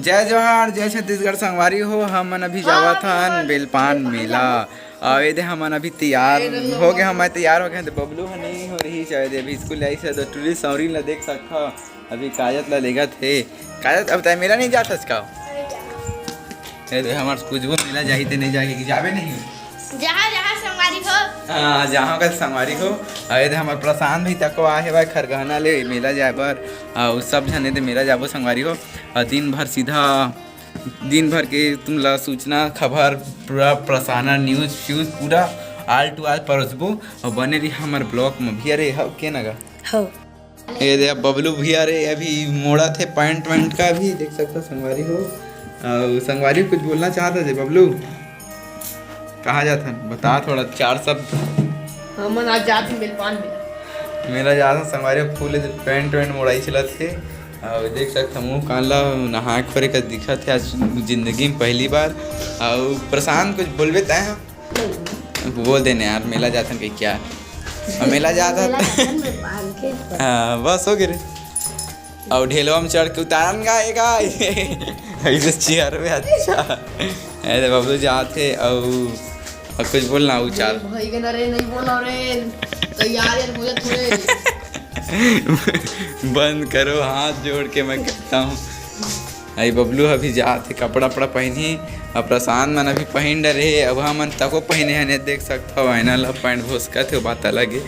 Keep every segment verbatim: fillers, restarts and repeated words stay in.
जय जोहार, जय छत्तीसगढ़ संगवारी हो। हमन अभी जावत हन बेलपान मेला। अउ एदे हमन अभी तैयार हो गए, हमन तैयार हो गए हन। तो बबलू ह नहीं हो रही, शायद अभी स्कूल आई से। तो टूरी सौरी ला देख सकत हो, अभी काजत ला लेगत हे। काजत, अब तय मेला नहीं जात हस का? एदे हमर कुछ वो मेला जाही ते नहीं जाही कि जाबे नहीं। जहाँ जहाँ संगवारी हो। हाँ, जहाँ का संगवारी हो। अउ एदे हमर प्रशांत भी तको आहे भाई खरगहना ले मेला जाए बर। अउ सब झन एदे मेला जाबो संगवारी हो। अउ दिन भर सीधा, दिन भर के तुमला सूचना, खबर, पूरा प्रसारण, न्यूज फ्यूज पूरा आल टू आल परोसबो। अउ बने रही हमर ब्लॉग में भी। अरे, हव के नगा? हो। ये दे, अब बबलू भैया रे अभी मोड़ा थे पैंट वैंट का भी, देख सकता संगवारी हो। अउ संगवारी कुछ बोलना चाहता थे बबलू? कहाँ जात हन? बता थोड़ा चार शब्द। हमन आज जात हन बेलपान में। मेला जात हन संगवारी हो, फुल पैंट वैंट मोड़ाई चलत हे। अउ देख सकता मुँह कान ला नहाए खोरे का दिखत हे आज जिंदगी में पहली बार। अउ प्रशांत कुछ बोलबे तय? बोल देने यार, मेला जात हन कही क्या? अब मेला जात हन। मेला जात हन, मैं बांध के हाँ, बस हो गए रे। अउ ढेलवा में चढ़ के उतारन गा, ए गा। ऐसे चेयर में, अच्छा। ऐसे बबलू जात हे, अउ, अउ कुछ बोलना, उ चाल। भाई के ना रे, नहीं बोला रे। तैयार यार, मुझे थोड़े। बंद करो, हाथ जोड़ के मैं कहता हूँ। आई बबलू अभी जात हे, कपड़ा वपड़ा पहनही। अब प्रशांत मन अभी पहन डरे हे, अब हमन तको पहने हन, देख सकत हव, आईना ला पैंट भोसकत हे, बात अलग हे।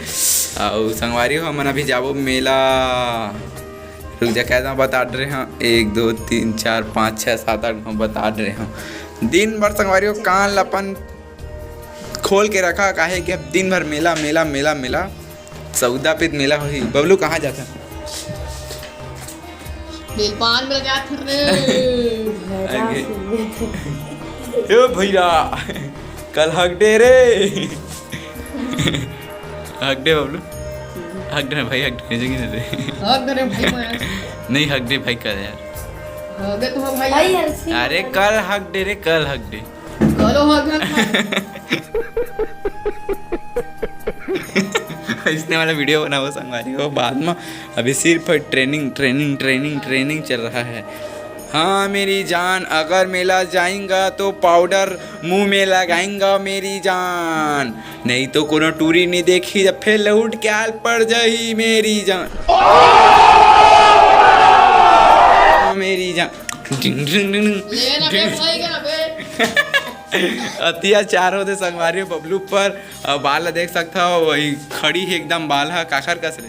अउ संगवारी हो, हमन अभी जाबो मेला। रुक जा, कैदा बता डरे हव, एक, दो, तीन, चार, पाँच, छः, सात, आठ, नौ बता डरे हव। दिन भर संगवारी हो, कान ला अपन खोल के रखा, काहे कि अब दिन भर मेला, मेला, मेला, मेला। सौदा पे मेला होही। बबलू कहाँ जाता? बेलपान में जात रे। आगे। ए भैया, कल हक डे रे। हक डे बबलू। हक डे भाई, हक डे, जगह दे। हक डे रे भाई, मैं। नहीं, हक डे भाई, कल यार। हक डे तो भाई। भाई यार। अरे, कल हक डे रे, कल हक डे। करो हक डे। इसने वाला वीडियो बनाओ संगवारी हो बाद में। अभी सिर्फ ट्रेनिंग, ट्रेनिंग, ट्रेनिंग, ट्रेनिंग चल रहा है। हाँ मेरी जान, अगर मेला जाएंगा तो पाउडर मुंह में लगाएंगा मेरी जान, नहीं तो कोनो टूरी नहीं देखी, जब फिर लौट के आल पड़ जाही मेरी जान। हाँ मेरी जान। डिंग, डिंग, डिंग, डिंग। ले ना बे, भाई का ना बे। अतियाचार होते संगवारी हो बबलू पर। अउ बाल ला देख सकत हव, वही खड़ी हे एकदम, बाल ह काखर कस रे?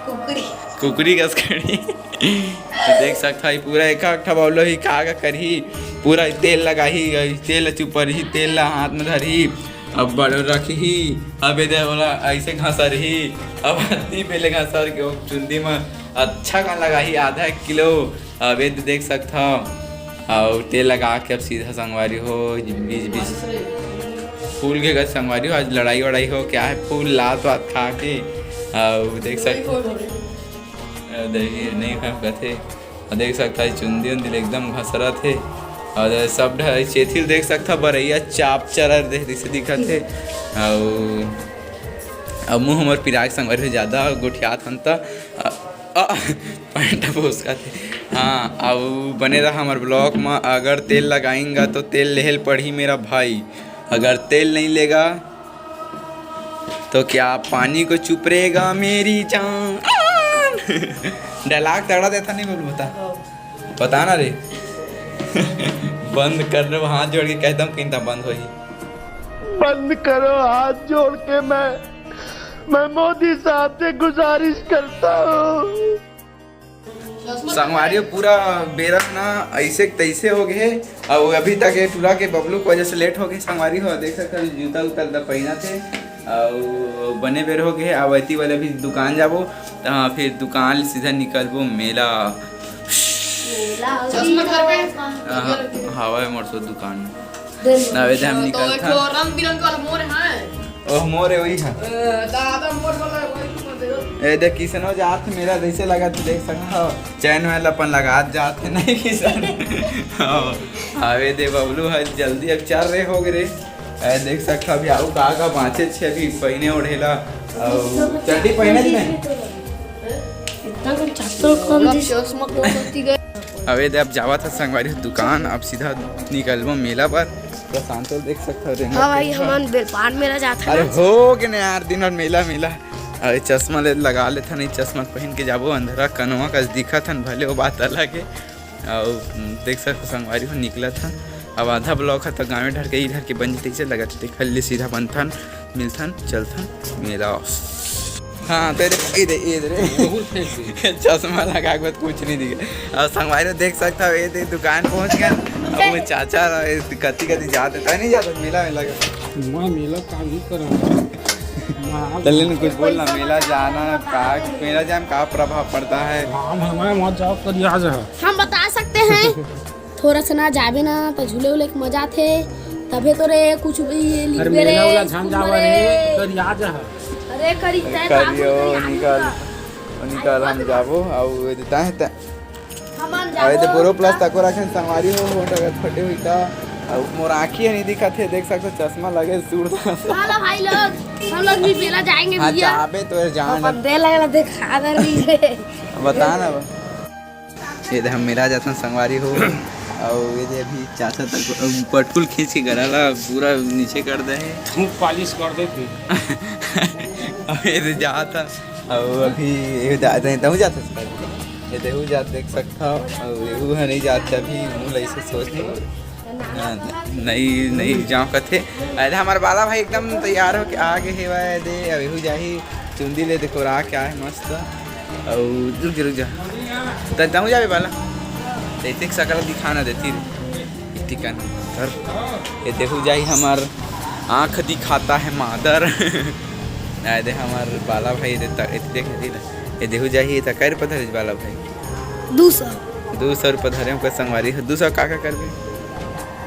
कुकरी। कुकरी कस खड़ी। तो देख सकत हव, पूरा एक एक ठा बबलू ही का का करही, पूरा तेल लगाही, तेल ला चुपरही, तेल ला हाथ में धरही, अब बड़ रखही, अब एदे ओला ऐसे घसरही, अब हत्ती पहले घसर के ओ चुंदी में अच्छा कन लगाही, आधा एक किलो। अब ये तो देख सकत हव, अउ तेल लगा के अब सीधा संगवारी हो, बीच बीच फूल के गच संगवारी हो, आज लड़ाई वड़ाई हो क्या है, फूल लात वात खा के, अउ देख सकत हव, अउ देखिए, नहीं खा कथे, अउ देख सकत हव, चुंदी उंदी एकदम घसरत हे, अउ सब ढ-, चेथी ल देख सकत हव, बरैया चाप चरर दे, जैसे दिखत हे, अउ, अउ मुंह हमर पिराग संगवारी हो, ज्यादा गोठियात हन त, अ, अ, पैंट पोसकत हे। हाँ, अउ बने रहा हमर ब्लॉग म। अगर तेल लगाएंगा तो तेल लेहल पड़ही मेरा भाई। अगर तेल नहीं लेगा तो क्या पानी को चुपरेगा मेरी जान? डायलॉग तगड़ा देता नहीं बोल बता। बता ना रे। बंद कर लो, हाथ जोड़ के कहता हूँ, किंता बंद होही। बंद करो, हाथ जोड़ के मैं, मैं मोदी साहब से गुजारिश करता हूँ। संगवारी हो, पूरा बेरा ना ऐसे के तैसे हो गए हे। अउ अभी तक ये टूरा के बबलू के वजह से लेट हो गए संगवारी हो। देख सकत हव, जूता उता ल पहिनत हे अउ बने बेर हो गए हे। अब एती वाले अभी दुकान जाबो, त फिर दुकान ले सीधा निकलबो मेला। चश्मा घर पे? हाँ, हवा है मोर सो दुकान। ना, वे हम तो निकलत एक हन। ठो रंग बिरंग वाला मोर है। ओह, मोर है, वही है। ए, दादा मोर वाला है, वही तो मत दे। ए, देख, किसनो जात मेला जैसे लगा, तू देख सकत हव। चैन वैन अपन लगात जात हे, नहीं किसन? हाँ, आवे दे बबलू है, जल्दी अब चल रहे हो गए रे। ए, देख सकत हव, अभी आऊ का का बाँचे छे अभी पहिने ओढ़ेला। अउ चड्डी पहिने थे? इतना कौन चप्पल कौन पूरा दिस- चश्मा कौन होती गए? अबे दे, अब जावत ह संगवारी हो दुकान, अब सीधा निकलबो मेला बर। प्रशांत ल देख सकत हव, रेंगत हाँ भाई, रेंगत। हमन बेलपान मेला जात हन अरे आज। हो गे ना यार, दिन भर मेला मेला। अरे चश्मा ले लगा लेथन, नहीं चश्मा पहिन के जाबो, अंधरा कनवा कस दिखत हन, भले वो बात अलग है। अउ देख सकत संगवारी हो निकलत हन। अब आधा ब्लॉक ह त गाँवे डहर के, ई डहर के बन जते, कइसे लगत हे, देख ले सीधा बनथन, मिलथन, चलथन मेला। हाँ, तेरे, ये दे, ये दे रे। बहुत फेंक दी। चश्मा लगा के बाद कुछ नहीं दिखे। अब संगवारी हो देख सकत हव, ये दे दुकान पहुँच गए। अब वो चाचा रहा, ये कति कति जात हे, तैं नहीं जात मेला, मेला का। मैं मेला काम नहीं कर रहा। तले ने कुछ बोल ना, मेला जाना का, मेला जाए म का प्रभाव पड़ता है? हाँ, हमारे मत जाओ, कल आज है। हम बता सकते हैं। थोड़ा सा ना जाबे ना, त झूले उले के मजा आथे। तभे तो रे कुछ भी अरे लिखबे रे, मेला उला झन कुछ जावा मरे। रे, करिया जा। अरे करी, तय करियो, बाबू करिया निकल, निकल। निकल हम जाबो, अउ देता है त-, हमन अरे तो जाबो। बोरो प्लस तको रखेन संगवारी हो, होट अगर फटे हुई त, अउ मोर आँखी ह नहीं दिखत हे, देख सकत हो चश्मा लगे, सूर। हेलो भाई लोग, हम लोग भी मेला जाएंगे हाँ, भैया। जाबे तो जान। अपन दे लगला देखा दे रही है। बता ना बा। ये दे हम मेला जाथन संगवारी हो, अउ ये दे अभी चाचा तक पटकुल खींच के गला ला पूरा नीचे कर दे हे। धूप पालिश कर दे फिर। अब ये दे जात हन, अउ अभी ये जा-, ये देहू जात हस, ये देहू जात देख सकत हव, अउ एहू ह नहीं जात हे अभी, मुँह ला ऐसे सोच के। हाँ, नहीं, नहीं जाओ कथे। अरे हमार बाला भाई एकदम तैयार होके आ गे हेवय दे, अब एहू जाही चुंदी ले देखो रा क्या है मस्त। अउ रुक जा, रुक जा। त तहूँ जाबे बाला। त इतिक सकल दिखा ना देती रे। इतिकन कर। ये देखू जाही हमार आँख दिखाता है मादर। आय दे हमार बाला भाई दे त, ये देख दी ना। ये देखू जाही त कै रुपया धरिस बाला भाई? दू सौ। दू सौ रुपया धरे हमको संगवारी हो। दू सौ का का करबे?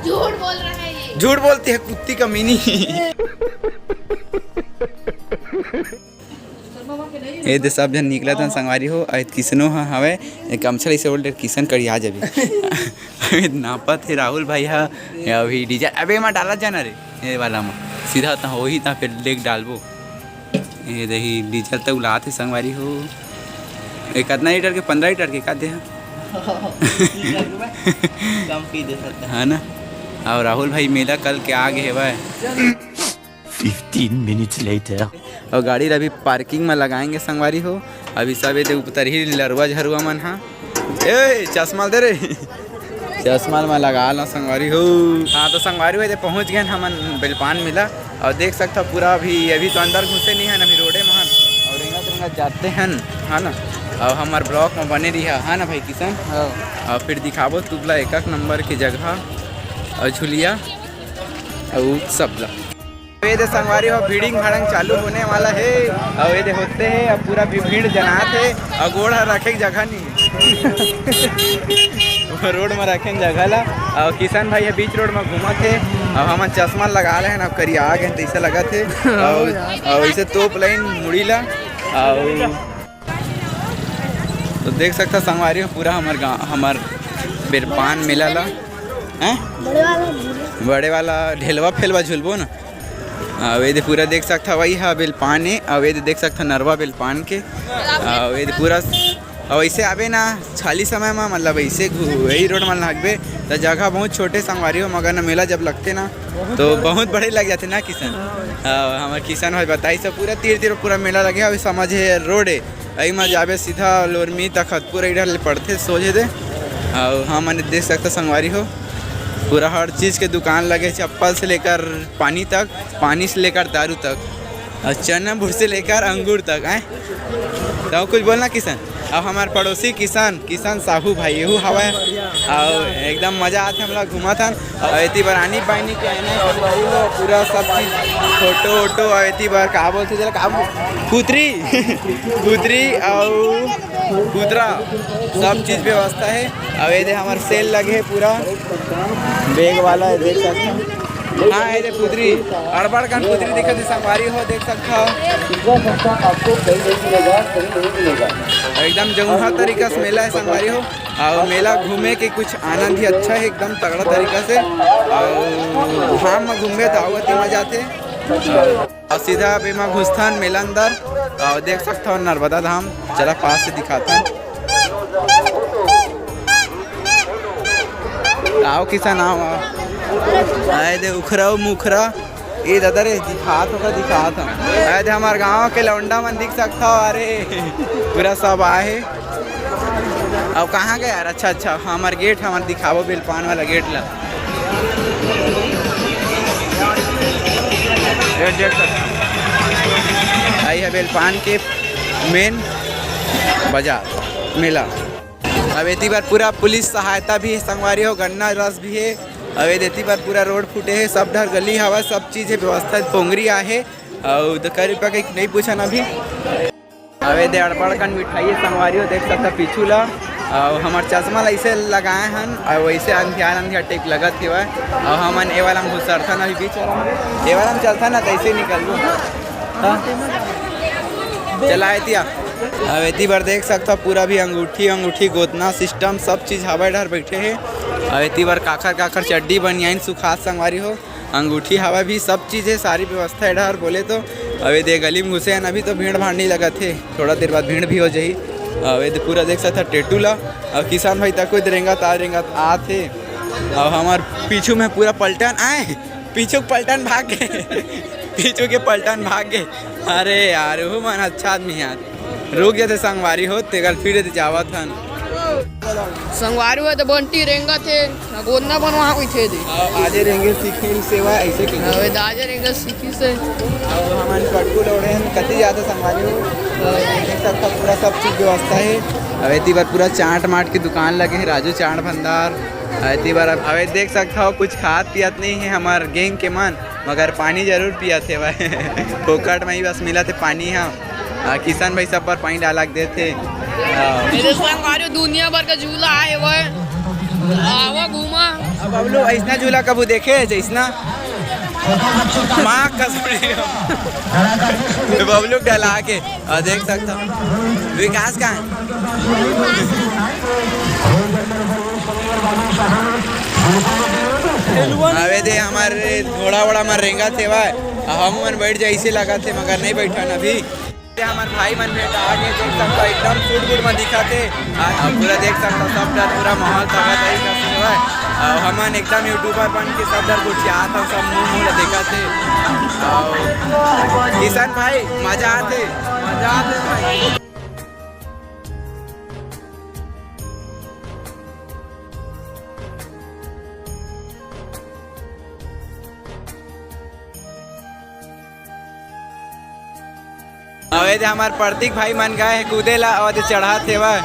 झूठ बोल रहा है ये। झूठ बोलती है कुत्ती कमीनी। ए दे सब झन निकलत हन संगवारी हो, अउ किसनो ह हवय, ए गमछा ल अइसे ओढ़ ले किसन करिया जाबे। अभी नापत हे राहुल भाई ह, अभी डीजल, अबे एमा डालत जाना रे, ए वाला म, सीधा त होही त फिर लेके डालबो। ए दही डीजल त उलात हे संगवारी हो, ए कतना लीटर के? पंद्रह लीटर के का दे ह? कम पी दे सकता है। है ना? अउ राहुल भाई मेला कल के आ गे हेवय। Fifteen minutes later. अउ गाड़ी ला अभी parking में लगाएंगे संगवारी हो। अभी सब ये दे उतरही लरुआ झरुआ मन हा। ए चश्मा दे रे, चश्मा ल मैं लगा ला संगवारी हो। हाँ तो संगवारी हो, ये दे पहुँच गए हमन बेलपान मेला। अउ देख सकत हो पूरा अभी, अभी तो अंदर घुसे नहीं है, अभी रोडे में हन। अउ रेंगत रेंगत जाते हैं, है ना? अउ हमार vlog में बने रही है ना भाई किशन? हाँ। अउ फिर दिखाबो तुमला एक एक नंबर के जगह अउ झुलिया अउ सब ला। ये दे संगवारी हो, भीड़िंग भाड़ंग चालू होने वाला है। अउ ये दे होते हैं, अब पूरा भी भीड़ जनात है, अउ गोड़ हर रखे के जगह नहीं। वो रोड में रखे जगह ला, अउ किशन भाई है बीच रोड में घूमत है, अउ हमन चश्मा लगा ले हैं, अब करिया आ गए हैं, तो ऐसा लगत है। अउ, अउ इसे तोप लाइन मुड़ी ला, अउ तो देख सकता संगवारी हो, पूरा हमार गाँव, हमार बेलपान मेला ला, हैं? बड़े वाला झूले। बड़े वाला ढेलवा फेलवा झूलबो ना। अउ ये दे पूरा देख सकता, वही हा बेलपान है। अउ ये दे देख सकता नरवा बेलपान के। अउ ये दे पूरा, अउ ऐसे आबे ना खाली समय में, मतलब ऐसे घू-, यही रोड में लागबे, तो जगह बहुत छोटे संगवारी हो, मगर ना मेला जब लगते ना, तो बहुत बड़े लग जाते ना किशन। हाँ, हमारे किशन भाई बताई सब पूरा तीर तीर पूरा मेला लगे, अभी समझ है रोड है। अई म जाबे सीधा लोरमी तखतपुर, एडर ले पड़थे सोझे दे। अउ हमन देख सकता संगवारी हो, पूरा हर चीज के दुकान लगे, चप्पल से लेकर पानी तक, पानी से लेकर दारू तक, अउ चना भूर से लेकर अंगूर तक, हैं? तो कुछ बोलना किशन? अब हमार पड़ोसी किशन, किशन साहू भाई, यहू हवय। अउ एकदम मजा आथे हमला घूमत हन। अउ एती बर आनी बानी के आना संगवारी हो, पूरा सब चीज, फोटो वोटो, अउ एती बर का बोलथे तेला, का बोल-, पुतरी, पुतरी अउ पुतरा, सब चीज व्यवस्था है। अउ ये दे हमर सेल लगे हे पूरा बैग वाला, ये देख सकते हैं। हाँ, ये दे पुतरी, अड़बड़ कन पुतरी दिखत हे संगवारी हो, देख सकत हो। एकदम जमुहा तरीका से मेला है संगवारी हो। अउ मेला घूमे के कुछ आनंद ही अच्छा है, एकदम तगड़ा तरीका से। अउ घाम में घूमबे त अउ अति मजा आथे। अउ सीधा अब एमा घुसथन मेला अंदर, अउ देख सकथव नर्मदा धाम। चला पास से दिखाथन। आओ किसान, आओ, आओ। आए दे उखरा मुखरा। ए दादा रे, दिखात हो का, दिखात हो। आए दे, हमार गांव के लौंडा मन दिख सकता हो। अरे, पूरा सब आए हे। अब कहाँ गए यार? अच्छा, अच्छा, हमार गेट, हमार दिखाबो बेलपान वाला गेट ला। ये देख सकते हो। आई है बेलपान के मेन बाजार, मेला। अब एती बार पूरा पुलिस सहायता भी हे संगवारी हो, गन्ना रस भी हे। अब एती बार पूरा रोड फूटे हे, सब डहर गली हवा, सब चीज हे, व्यवस्था पोंगरी आहे। अउ दो रुपया के नहीं पूछन अभी। अब एदे अड़बड़ कन मिठाई हे संगवारी हो, देख सकता पीछू ला। अउ हमर चश्मा ला ऐसे लगाए हन, अउ वैसे अंधियार अंधियार टाइप लगत हेवय। अउ हमन ए वाला में घुसरथन अभी बीच वाला में, ए वाला में चलथन ना, तैसे निकलबो। हाँ? चला एतिया। अब एती बर देख सकता पूरा भी अंगूठी अंगूठी गोतना सिस्टम सब चीज हवय डहर बैठे हे। अब एती बर काखर काखर चड्डी बनियाइन सुखात संगवारी हो, अंगूठी हवा भी सब चीज हे, सारी व्यवस्था हे डहर बोले तो। अब एदे गली में घुसे हन अभी तो भीड़ भाड़ नहीं लगत हे, थोड़ा देर बाद भीड़ भी हो जाही। अब एदे पूरा देख सकता टेटू ला। अब किसान भाई तको एदे रेंगत आ रेंगत आत हे। अब हमार पीछू में पूरा पलटन आए, पीछू के पलटन भाग गे। पीछू के पलटन भाग गे। अरे यार, वो मन अच्छा आदमी यार। रुक जाते संगवारी हो, तेकर फिर एदे जावत हन। संगवारी हो तो बंटी रेंगत हे, गोंदा बनवा होई थे दे। अउ आजे रेंगे सीखी सेवा ऐसे के। अबे दाजे रेंगत सीखी से। अउ हमन कटकू लौड़े हन, कति ज्यादा संगवारी हो। देख सकता पूरा सब चीज व्यवस्था हे। अब एती बार पूरा चाट माट के दुकान लगे हे, राजू चाट भंडार। एती बार अब, अब देख सकता हो कुछ खात पियत नहीं हे हमार गैंग के मन। मगर पानी जरूर पियत हे भाई। फोकट में ही बस मिलत हे पानी ह। आ, किशन भाई सब पर पानी डाला के देथे। हाँ। एदे संगवारी दुनिया भर का झूला आए हुए। आवा घूमा। अब बबलू ऐसना झूला कभू देखे जैसना? माँ कसम। बबलू डला के। और देख सकता हूँ विकास कहाँ है? अबे दे हमारे घोड़ा वोड़ा मार रेंगा थे भाई। हम मन बैठ जाए इसे लगा थे मगर नहीं बैठा ना अभी। ये हमारे भाई मन भेंट आ गए, देख सकता हूँ, एकदम सूट बूट में दिखा थे। आ, आ, पूरा देख सकता हूँ, सब डर पूरा माहौल तगड़ा तरीका से हुआ है। और हमन एकदम यूट्यूबर बन के सब डर कुछ आता, सब मुंह मुंह देखा थे। और किशन भाई मजा आते। मजा आते भाई। अबे दे हमार प्रतीक भाई मन गए हे कूदे ला, अबे दे चढ़त हेवय।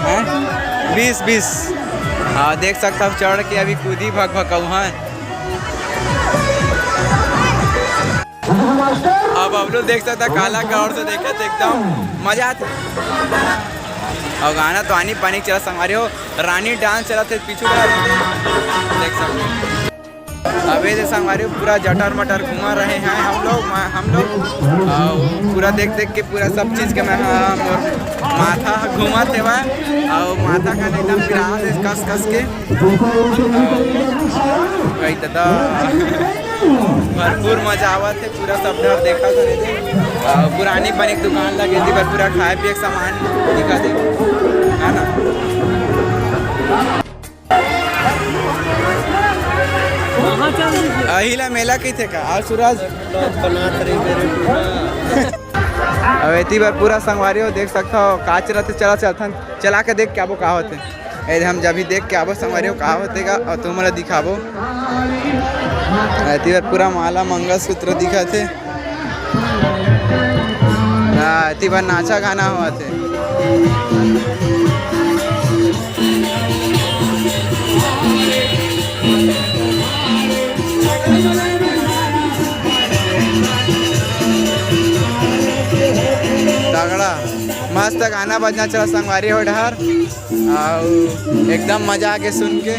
हैं? बीस, बीस। हाँ, देख सकता हूँ चढ़ के अभी कूदी भक भकौहन। अब बबलू देख सकता काला का ओर से देखत एकदम मजा आत। और गाना तो आनी पानी चला संगवारी हो, रानी डांस चला थे पीछू का देख सकते। अबे दे संगवारी हो, पूरा जटर मटर घुमा रहे हैं हम लोग, मा-, हम लोग। और पूरा देख देख के पूरा सब चीज के मैं, हाँ, मोर माथा घुमा थे भाई। और माथा का एकदम पिरात हे कस कस के। भाई दादा, भरपूर मजा आवत हे, पूरा सब डर देखा था। और पुरानी बनी दुकान लगे थी, पर पूरा खाए पिए के सामान दिखा दे, है ना? अहिला मेला कहिथे का? और सूरज? अब एती बार पूरा संगवारी हो देख सकता हो, काच रहते चला चलथन, चला के देख के आबो का होते। ए, हम जब भी देख के आबो संगवारी हो का होते का, और तुम मला दिखाबो। एती बार पूरा माला मंगलसूत्र दिखत हे। हाँ, एती बार नाचा गाना होवत हे। तगड़ा, मस्त गाना बजना चला संगवारी हो डहर, अउ एकदम मजा आके सुन के।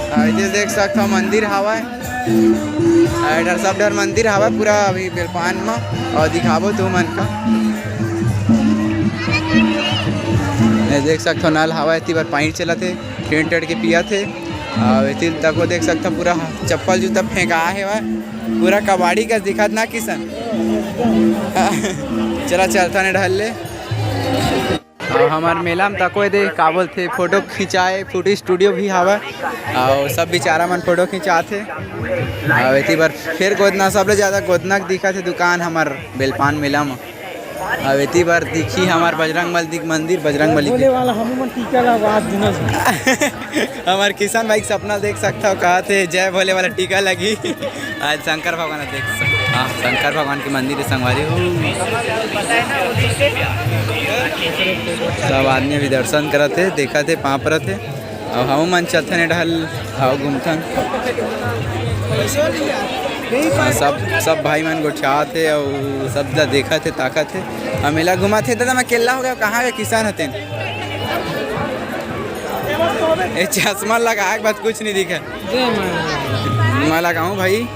अउ इधर देख सकथव मंदिर हावय, अउ इधर सब डहर मंदिर हावय पूरा अभी बेलपान म, अउ दिखाबो तुमन का। ये देख सकथव नल हावय, एती बर पानी चलत हे, टेंट टेंट के पियत हे। अउ एती तको देख सकथव पूरा चप्पल जूता फेंका हेवय, पूरा कबाड़ी कस दिखत ना किसन। चला चलथन ए डहर ले। अउ हमर मेला में तको दे का बोलथे, फोटो खिंचाए, फोटो स्टूडियो भी हावय। अउ सब बेचारा मन फोटो खिंचात हे। अउ एती बर फिर गोदना, सबले ज्यादा गोदना के दिखत हे दुकान हमर बेलपान मेला में। अउ एती बर दिखी हमर बजरंग बली के मंदिर, बजरंग बली के। बोले वाला हमू मन टीका लगवा आज दिनों से। हमर किशन भाई के सपना देख सकथव, कहत हे, "जय भोले वाला टीका लगी।" आज शंकर भगवान देख सकथव। हाँ, शंकर भगवान के मंदिर हे संगवारी हो। सब आदमी अभी दर्शन करत हे, देखत हे, पाँव परत हे। अउ हमू मन चलथन ए डहल, अउ घूमथन। हाँ, सब, सब भाई मन गोठियात हे अउ सब ला देखत हे, ताकत हे। अउ मेला घूमत हे। दादा, मैं केल्ला हो गया, कहाँ गए किसान हतेन? ए चश्मा लगाए के बाद कुछ नहीं दिखे। मैं लगाऊं भाई।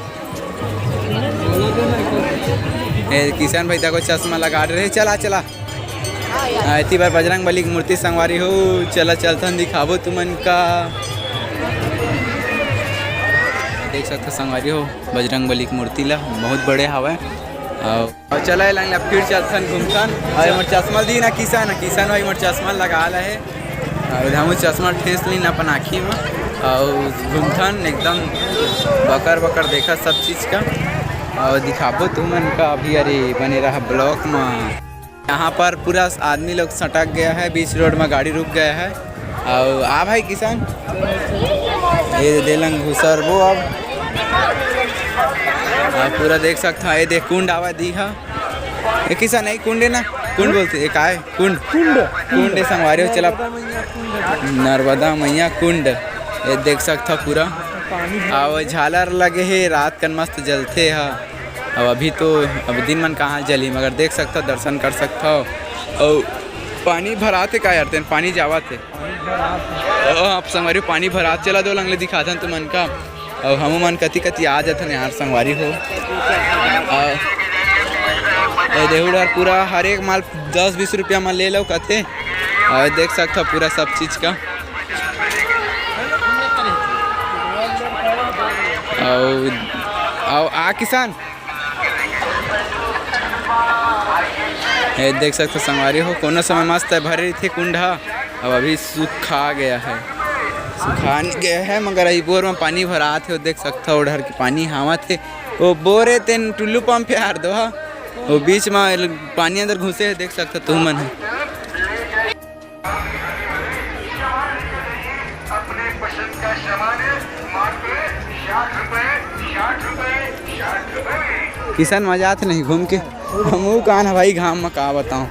ए किसान भाई, देखो चश्मा लगा रहे। चला, चला। हाँ, एती बार बजरंग बली के मूर्ति संगवारी हो, चला चलथन दिखाबो तुमन का। देख सकथो संगवारी हो, बजरंग बली के मूर्ति ला बहुत बड़े हावय। अउ, अउ चला ए लंग ला फिर चलथन घूमथन। अउ मोर चश्मा दी ना किसान, किसान भाई मोर चश्मा लगा ला हे। अउ हमू चश्मा ठेस लीन अपन आँखी में। अउ घूमथन एकदम बकर बकर देखा सब चीज का। अउ दिखाबो तुमन का अभी, अरे बने रहा ब्लॉग में। यहाँ पर पूरा आदमी लोग सटक गया है, बीच रोड में गाड़ी रुक गया है। अउ आ भाई किसान, ये दे लंग घुसरबो अब। अउ पूरा देख सकथव, ये देख कुंड आवा दी हा। ये किसान, नहीं कुंड है ना, कुंड बोलते, ये का है? कुंड। कुंड। कुंड है संगवारी हो, चला। नर्मदा मैया कुंड। नर्मदा मैया कुंड। ये देख सकथव पूरा। पानी है। अउ झालर लगे हे, रात कन मस्त जलथे हा। अब अभी तो, अब दिन मन कहाँ जली, मगर देख सकथव, दर्शन कर सकथव। अउ पानी भरात हे का यार, तेन पानी जावत हे। पानी भरात हे। ओ, आप संगवारी, पानी भरात, चला दो लंगले दिखाथन तुमन का। अउ हमू मन कति कति आ जाथन यार संगवारी हो। अउ ए देहू डहर पूरा हर एक माल दस बीस रुपया म ले लो कथे। अउ देख सकथव पूरा सब चीज का। अउ, अउ आ किसान, ये देख सकथव संगवारी हो, कोनो समय मस्त भरे रहिथे कुंड ह, अब अभी सुखा गया है, सुखा गया है, मगर अभी बोर में पानी भरात हे, वो देख सकथव, ओ डहर के पानी हावत हे, वो बोर हे तेन टुल्लू पंप हे यार दो ह, वो बीच में पानी अंदर घुसे हे, देख सकथव तुमन ह। अपने पसंद का सामान है, मात्र साठ रुपए, साठ रुपए, साठ रुपए। किसान मजा आथे नहीं घूम के, हमू कान हवाई घाम में का बताऊं।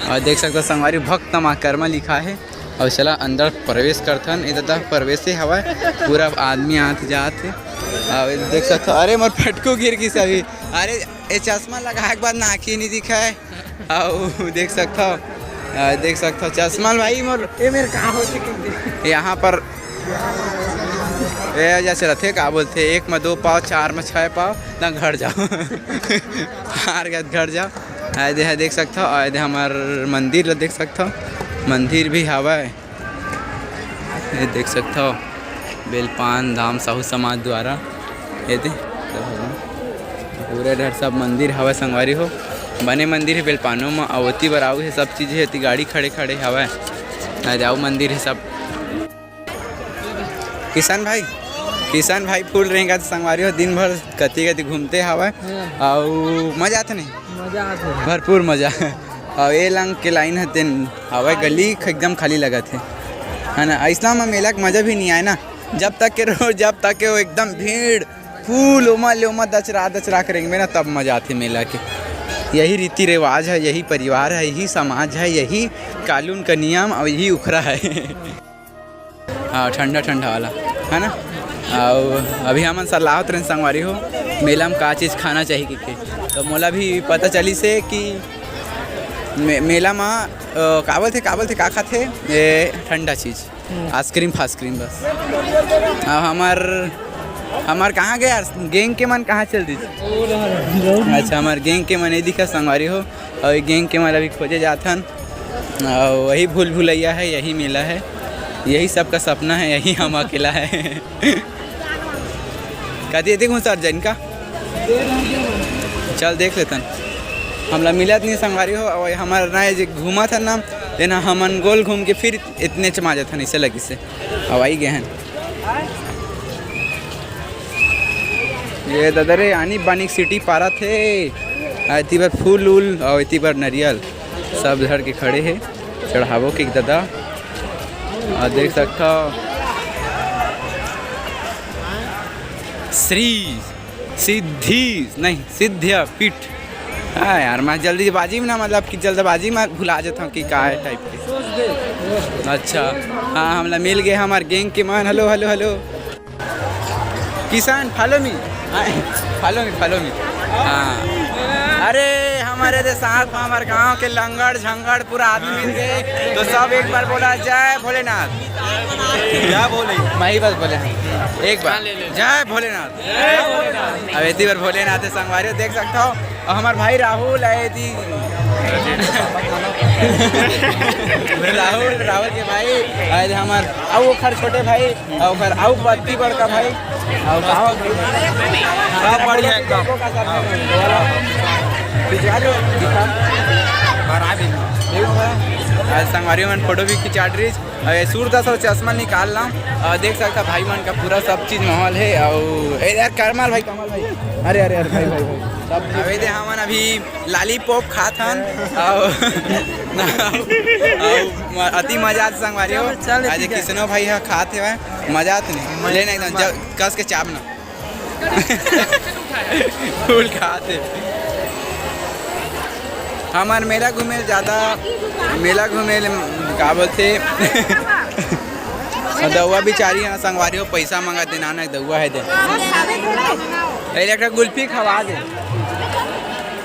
अउ देख सकथव संगवारी, भक्त मां कर्मा लिखा हे। अउ चला अंदर प्रवेश करथन, ए ददा प्रवेश हवय, पूरा आदमी आत जात हे। अउ देख सकथव, अरे मोर फटकू गिर गिस अभी, अरे ए चश्मा लगाए के बाद ना आँखी नहीं दिखाए। अउ देख सकथव, अ, देख सकथव चश्मा ल भाई मोर। ए मेर का होथे कहिथे? यहाँ पर ए जैसे रथे, का बोलथे, एक में दो पाव, चार में छः पाव, ना घर जाओ। हार गए घर जाओ। आए दे, देख सकथव, आए दे हमर मंदिर ल देख सकथव, मंदिर भी हावय। ये देख सकथव, बेलपान धाम साहू समाज द्वारा, ये दे, पूरा डहर सब मंदिर हवय संगवारी हो, बने मंदिर हे बेलपानो म, अउ ओती बर आऊ हे, सब चीज हे, एती गाड़ी खड़े खड़े हवय, अउ मंदिर हे सब। किशन भाई, किशन भाई फुल रेंगत संगवारी हो, दिन भर कति कति घूमते हवय, हाँ। अउ मजा आथे नहीं? मजा आथे। भरपूर मजा। अउ ए लंग के लाइन ह तेन हवय, गली ख-, एकदम खाली लगत हे, है ना? अइसना म मेला के मजा भी नहीं आए ना, जब तक के रोज, जब तक के वो एकदम भीड़, फूल ओमा ले ओमा दचरा दचरा के रेंगबे ना, तब मजा आथे मेला के। यही रीति रिवाज है, यही परिवार है, यही समाज है, यही कानून का नियम और यही उखरा है। हाँ, ठंडा ठंडा वाला, है ना? अउ अभी हमन सलाह होत रहेन संगवारी हो, मेला में का चीज खाना चाहिए कहिके, तो मोला भी पता चलिस हे कि मे-, मेला में, अ, का बोलथे, का बोलथे, का खाथे? ए, ठंडा चीज, हम्म। आइसक्रीम फाइसक्रीम बस। अब हमार, हमार कहाँ गए यार? गैंग के मन कहाँ चल दिस? अच्छा, हमार गैंग के मन नहीं दिखा संगवारी हो, और ये गैंग के मन अभी खोजे जाथन। अउ वही भूल भुलैया है, यही मेला है, यही सबका सपना है, यही हम अकेला है। कति एती घुसर जाइन का? चल देख लेथन। हमला मिलत नहीं संगवारी हो, अउ हमर ना जे घूमत हन ना, तेन ह हमन गोल घूम के फिर इतने च मा जथन, अइसे लगिस हे। अउ आई गे हन। ये ददा रे, आनी बानी सिटी पारत हे। आ, एती बर फूल उल, अउ एती बर नरियल, सब धर के खड़े हे। चढ़ाबो के ददा। आ, देख सकथव, श्री सिद्धि, नहीं, सिद्ध पीठ। हाँ यार, मैं जल्दीबाजी में ना, मतलब कि जल्दबाजी में भुला जाता हूँ कि का है टाइप के। अच्छा, हाँ, हमला मिल गए हमार गैंग के मन। Hello, hello, hello. किसान, follow me। हाँ, follow me, follow me। हाँ। अरे, हमारे दे साथ में हमारे गांव के लंगड़ झंगड़ पूरा आदमी मिल गए, तो सब एक बार बोला, "जय भोलेनाथ।" क्या बोले? मैं ही बस बोले, एक बार, "जय भोलेनाथ।" अब एती बर भोलेनाथ हे संगवारी हो, देख सकथव। अउ हमर भाई राहुल आए थी। राहुल, राहुल के भाई, आए थे हमर, अउ ओखर छोटे भाई, अउ ओखर, अउ बत्ती बड़का भाई, अउ का हो? सब बढ़िया एकदम। खिंचवा दो, खिंचवा। आज संगवारी मन फोटो भी खिंचात रहिस। अउ ये सूरदास अउ चश्मा निकाल ला। अउ देख सकता भाई मन का पूरा सब चीज माहौल हे। अउ ए यार करमल भाई, करमल भाई, अरे, अरे, अरे, भाई, भाई, भाई, सब चीज। अबे दे हमन अभी लॉलीपॉप खात हन। अउ, अउ म-, अति मजा आत संगवारी हो। चल, चल, आज ठीक है। किसनो भाई ह खात हेवय, मजा आत नहीं। लेने एकदम ज-, कस के चाप ना। फूल खात हे। हमर मेला घूमे ल जादा, मेला घूमे ल का बोलथे? दउआ बिचारी ह संगवारी हो, पैसा मंगा दे, नाना दउआ हे दे। ए, एक ठो गुल्फी खवा दे।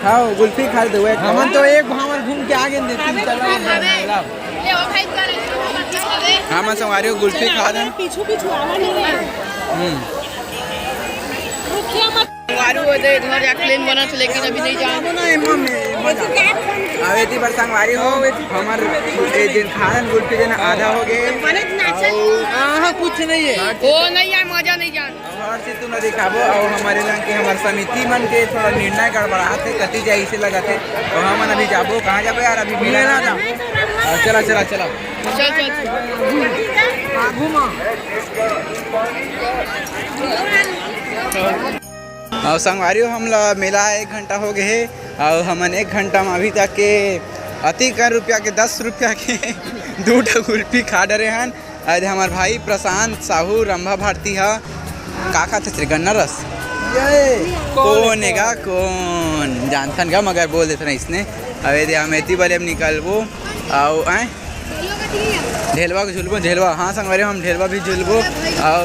हाँ, गुल्फी खा दे, एक हमन तो एक भावर घूम के आ गए, दे तीन चला। हाँ, मैं संगवारी हो गुल्फी खा दे। पीछू पीछू आवा नहीं। हम्म। रुकिया मत। संगवारी हो दे, घर जाके प्लेन बनत, लेकिन अभी नहीं जान। अब एती बर संगवारी हो, हमर ए दिन खान गुल्फी देना आधा हो गए। हाँ, कुछ नहीं है। वो नहीं है, मजा नहीं जान। हर चीज तुमला दिखाबो। अउ हमर इलाका के हमर समिति मन के थोड़ा निर्णय गड़बड़ात हे, कति जाए इसे लगत हे। तो हमन अभी जाबो, कहाँ जाबो यार, अभी मिले ना था। अ, चला, चला, चला। चल, चल, चल। अउ संगवारी हो, हमला मेला एक घंटा हो गए हे, अउ हमन एक घंटा में अभी तक के अति कम रुपया के, दस रुपया के दू ठो गुल्फी खा डरे हन। अरे हमर भाई प्रशांत साहू रंभा भारती हा का खाथे रे, गन्ना रस? ये कौन है गा? कौन जानथन गा, मगर बोल देथन इसने। अबे दे हम एती बले हम निकलबो। अउ आए ढेलवा के झुलबो, ढेलवा। हाँ संगवारी, हम ढेलवा भी झुलबो। अउ,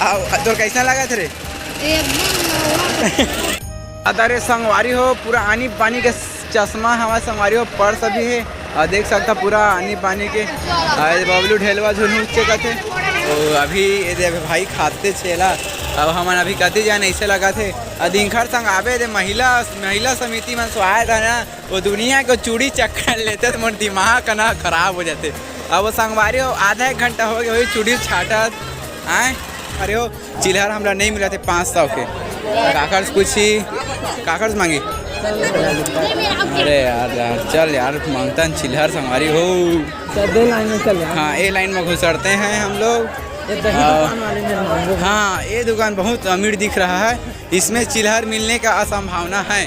अउ तोर कैसा लगा थे रे? अदरे संगवारी हो, पूरा आनी पानी के चश्मा हवा संगवारी हो, पर्स भी हे। अउ देख सकता पूरा आनी पानी के। अउ बबलू ढेलवा झुलू चेकत हे। तो अभी ये दे भाई खाते छेला। अब हमन अभी कति जान ऐसे लगा थे। अउ दिनखर संग आबे दे महिला, महिला समिति मन स्वाए था ना, वो दुनिया को चूड़ी चक्कर लेते तो मोर दिमाग ना खराब हो जाते। अब वो संगवारी हो, आधा एक घंटा हो गया वही चूड़ी छाटत। आए, अरे हो, चिल्हर हमला नहीं मिला थे पाँच सौ के। काकर से पूछी, काकर से मांगी? अरे यार, यार, चल यार, मांगता न चिल्हर संगवारी हो। चल, दे लाइन में चल यार। हाँ, ये लाइन में घुसरते हैं हम लोग। ये दही हाँ। दुकान वाले में मांगो। हाँ, ये दुकान बहुत अमीर दिख रहा है, इसमें चिल्हर मिलने का असंभावना है।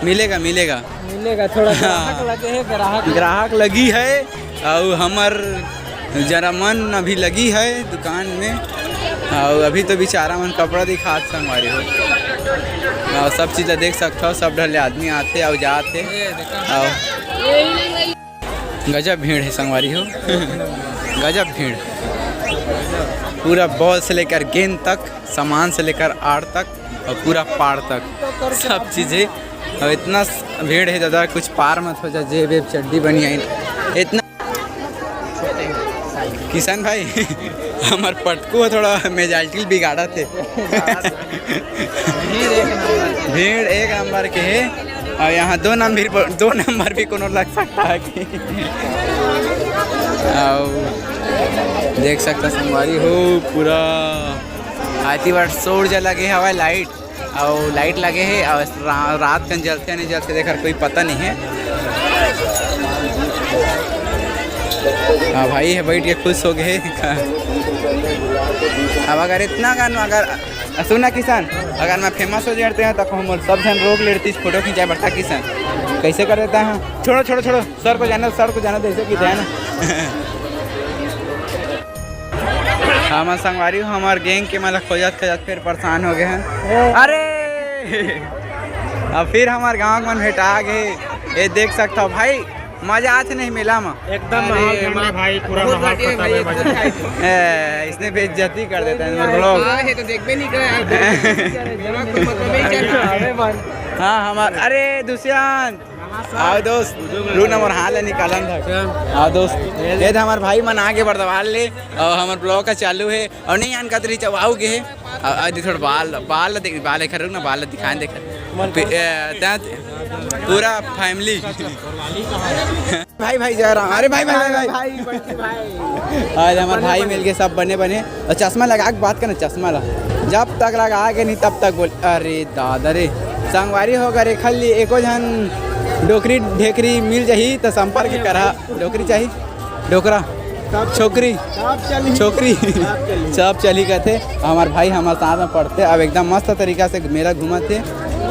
मिलेगा, मिलेगा। मिलेगा, थोड़ा हाँ। ग्राहक लगे है, ग्राहक। ग्राहक लगी है, अउ हमर जरा मन अभी लगी है दुकान में, अउ अभी तो बेचारा मन कपड़ा दिखात संगवारी हो, अउ सब चीज ला देख सकथव, सब ढले आदमी आथे अउ जाथे, अउ गजब भीड़ है संगवारी हो। गजब भीड़, पूरा बॉल से लेकर गेंद तक, सामान से लेकर आड़ तक और पूरा पाड़ तक सब चीज़ें। अब इतना भीड़ है दादा, कुछ पार मत हो जा, जेब वेब चड्डी बनियाइन इतना। किशन भाई, हमार पटकू थोड़ा मेजाइटिल बिगाड़ा थे। भीड़ एक नंबर के है, और यहाँ दो नंबर, दो नंबर भी कोनो लग सकता है कि अउ देख सकता संगवारी हो, पूरा आती बार सौर जला के हवा लाइट। अउ लाइट लगे हे, अउ रा-, रात कन जलथे नहीं जलथे, तेकर कोई पता नहीं हे। हाँ भाई, हे बैठ के खुश हो गए। अब अगर इतना गान, अगर सुन ना किशन, अगर मैं फेमस हो जाते हैं तो हम सब झन रोक लेतीस फोटो खिंचाए बरता किशन। कैसे कर देता है? छोड़ो, छोड़ो, छोड़ो, सर को जाने, सर को जाने दो, ऐसे की जाए ना। हमर संगवारी हो, हमर गैंग के मतलब खोजत खोजत फिर परेशान हो गए हैं। अरे, अब फिर हमर गाँव के मन भेटा गए। ये देख सकता हो भाई, मजा आथे नहीं मेला में? एकदम अरे, माहौल ठंडा भाई, पूरा बहुत माहौल बढ़िया खत्म भाई, है, एकदम मजा। Tight। ए, इसने बेइज्जती कर देता है, मतलब। हाँ, ये तो देखबे नहीं करे यार। मेरा कोई मतलब नहीं चल रहा है। हाँ, हमार, अरे दुष्यंत, आओ दोस्त, रू नंबर हाल है निकालन था। आओ दोस्त, ये तो हमार भाई मन आगे बरदवाल ले, अउ हमर ब्लॉग का चालू है, अउ नहीं आन कतरी चबाऊ के है। अउ, अउ थोड़ा बाल, बाल देख, बाल एक रुक ना, बाल दिखाएं देख। पि-, ए, तात-, पूरा फैमिली। भाई, भाई जा रहा हूँ। अरे भाई, भाई, भाई, भाई। भाई, बंटी भाई। आज हमारे भाई मिल के सब बने बने। और चश्मा लगा के बात करना, चश्मा ला। जब तक लगा के नहीं, तब तक बोल। अरे दादा रे, संगवारी होकर एक हल्ली एको झन डोकरी ढेकरी मिल जाही तो संपर्क करा। डोकरी चाहिए, डोकरा, सब छोकरी, सब चली। छोकरी, सब चली। सब चली कहते। हमार भाई हमारे साथ में पढ़ते, अब एकदम मस्त तरीका से मेला घूमत थे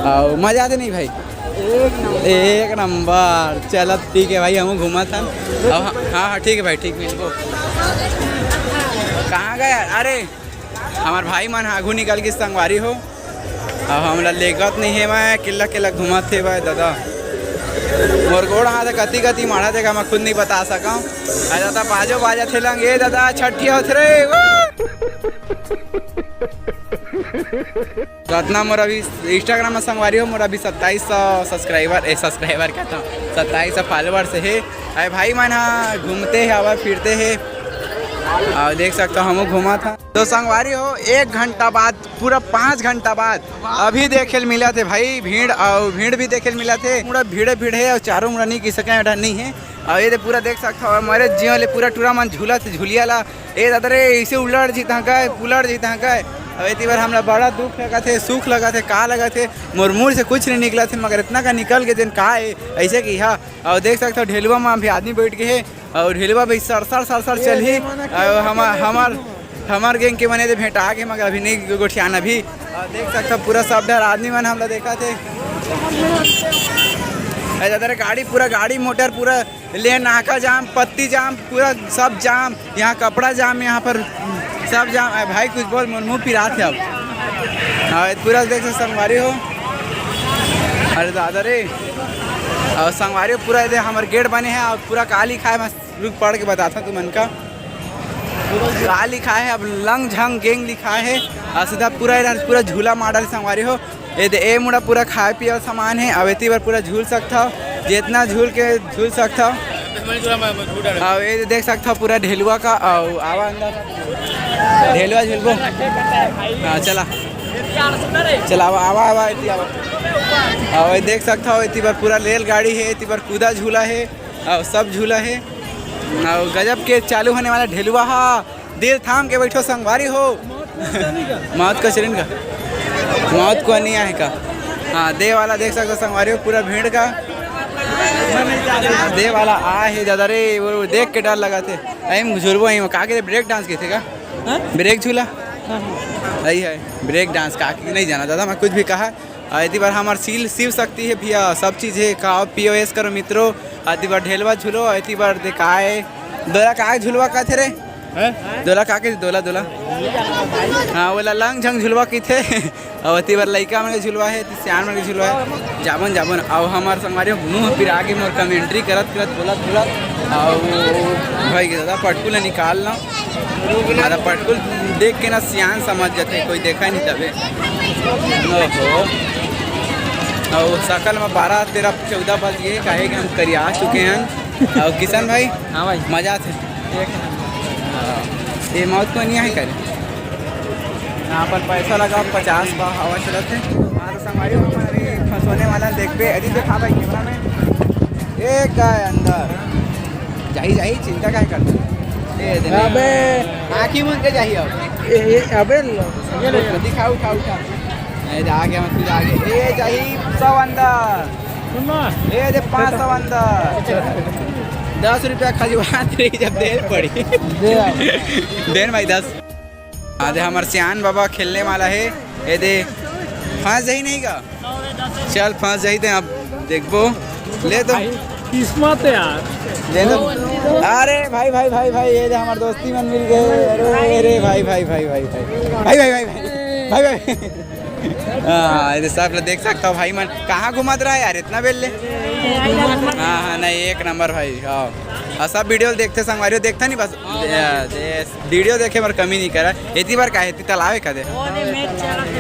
और मजा आते नहीं भाई। एक नंबर। एक नंबर। चलत ठीक है भाई, हम घूमत हन। अब हाँ, हाँ, हाँ, ठीक है भाई, ठीक मिलबो। कहाँ गए? अरे, हमार भाई मन आघू निकल के संगवारी हो। अब हमला लेगत नहीं है, मैं किल्ला किल्ला घूमत हे भाई दादा। मोर गोड़ हाथ कति कति माड़ा देगा, मैं खुद नहीं बता सकूँ। अरे दादा, बाजो बाजा थे लंग, ए दादा, छठी होत रे। वो तो इतना मोर अभी Instagram में संगवारी हो, मोर अभी सत्ताईस सौ subscriber, ए, subscriber कहता हूँ, सत्ताईस सौ followers है। अरे भाई मन, हाँ, घूमते हैं, आवा फिरते हैं। और देख सकते हो, हमहू घूमा था। तो संगवारी हो, एक घंटा बाद, पूरा पाँच घंटा बाद अभी देखे ल मिला थे भाई भीड़, और भीड़ भी देखे ल मिला थे। पूरा भीड़े भीड़ है और चारों मुड़ा नहीं की सके, नहीं है। और ये दे पूरा देख सकत हव, मरे जियो ले पूरा टूरा मन झूलत हे झुलिया ला। ए दादा रे, इसे उलट जीता का, उलट जीता का। अब एती बार हमला बड़ा दुख लगा थे, सुख लगा थे, का लगा थे, मोर मुंह से कुछ नहीं निकला थे, मगर इतना का निकल के दिन का है, ऐसे कि हाँ। और देख सकत हव, ढेलुआ में अभी आदमी बैठ गए है, और ढेलुआ भी सर सर सर सर चलही। और हमार, हमार, हमार गैंग के बने दे भेंटा के, मगर अभी नहीं गोठियान अभी। और देख सकत हव, पूरा सब डर आदमी मन हमला देखा थे। ए दादा रे, गाड़ी, पूरा गाड़ी मोटर, पूरा ले नाका जाम, पत्ती जाम, पूरा सब जाम, यहाँ कपड़ा जाम, यहाँ पर सब जाम। अरे भाई कुछ बोल, मोर मुंह पिरात है अब। हाँ, पूरा देख से संगवारी हो। अरे दादा रे, और संगवारी हो, पूरा दे हमर गेट बने हैं और पूरा काली खाए, मैं रुक पढ़ के बताता तुमन का। का लिखा है, अब लंग झंग गैंग लिखा है। और सीधा पूरा इधर पूरा झूला मॉडल संगवारी हो। ए दे, ए मुड़ा पूरा खाए पिए वाला सामान है। अब एती बार पूरा झूल सकत हव, जितना झूल के झूल सकत हव। अब ये देख सकत हव पूरा ढेलुआ का। और आवा अंदर, ढेलुआ झूलबो। हाँ, चला, चला, आवा, आवा, आवा, एती आवा। और ये देख सकत हव, एती बार पूरा रेलगाड़ी है, एती बार कूदा झूला है। अउ सब झूला हे। अउ गजब के चालू होने वाला ढेलुआ हा। दिल थाम के बैठो संगवारी हो। मौत को चरण का, मौत को नहीं आए का। हाँ, दे वाला देख सकते हो संगवारी हो, पूरा भीड़ का। दे वाला आए हे दादा रे, वो देख के डर लगा थे। अरे झुलबो ही का के ब्रेक डांस के थे का? हाँ? ब्रेक झूला। हाँ, हाँ। यही है ब्रेक डांस का, नहीं जाना दादा, मैं कुछ भी कहा। अउ एती बर हमर सील शिव शक्ति हे भैया, सब चीज हे। खाओ पियो ऐश करो मित्रों। अउ एती बर ढेलवा झूलो, अउ एती बर देखाए दोला का झुलवा कथे रे? हैं? दोला का के दोला, दोला। हाँ, बोला लंग झंग झुलवा किथे। अउ एती बर लइका मन के झुलवा हे, एती सियान मन के झुलवा हे। जाबन, जाबन। अउ हमर संगवारी मुंह पिरा के मोर कमेंट्री करत, करत, बोलत, बोलत। अउ भाई के दादा पटकू ले निकाल ला। अरे पटकुल देख के ना सियान समझ जाथे, कोई देखा नहीं तबे। ओहो, अउ सकल में बारह, तेरह, चौदह बज गए, काहे कि हम करिया चुके हैं। अउ किशन भाई, हाँ भाई। मजा आथे। एक नंबर। ये मौत को नहीं आए करे। यहाँ पर पैसा लगा पचास बा, हवा चलत है। हाँ, तो संगवारी हो, हमन अभी फंसोने वाला देखबे। अरे देखा भाई कैमरा में, एक गाय अंदर। जाही, जाही, चिंता काहे करत? ए, दे ना। अबे। आँखी मूंद के जाही अब। ए, ए, अबे ल-, दिखा, उठा, उठा। ए, दे, आगे, हम फिर आगे। ए, जाही सौ अंदर। सुन ना। ए, दे, पाँच सौ अंदर। दस रुपया खजुआत रही, जब देर पड़ी। दे भाई, दस। हाँ, दे, हमर सियान बाबा खेलने वाला है। ए, दे, फंस जाही नहीं का? चल, फंस जाही, दे, अब देखबो। ले तो। भाई, किस्मत है यार। ले तो। अरे भाई, भाई, भाई, भाई, ये दे, हमर दोस्ती मन मिल गए। अरे, अरे, भाई, भाई, भाई। हाँ, ये सब लोग देख सकता हो भाई मन। कहाँ घुमत रहा है यार, इतना बेर ले? हाँ, हाँ, नहीं, एक नंबर भाई, हाँ। और सब वीडियो देखथे संगवारी हो, देखथा नहीं बस? दे-, दे-, वीडियो देखे बर कमी नहीं करा। एती बार का है? एती तालाब है का दे?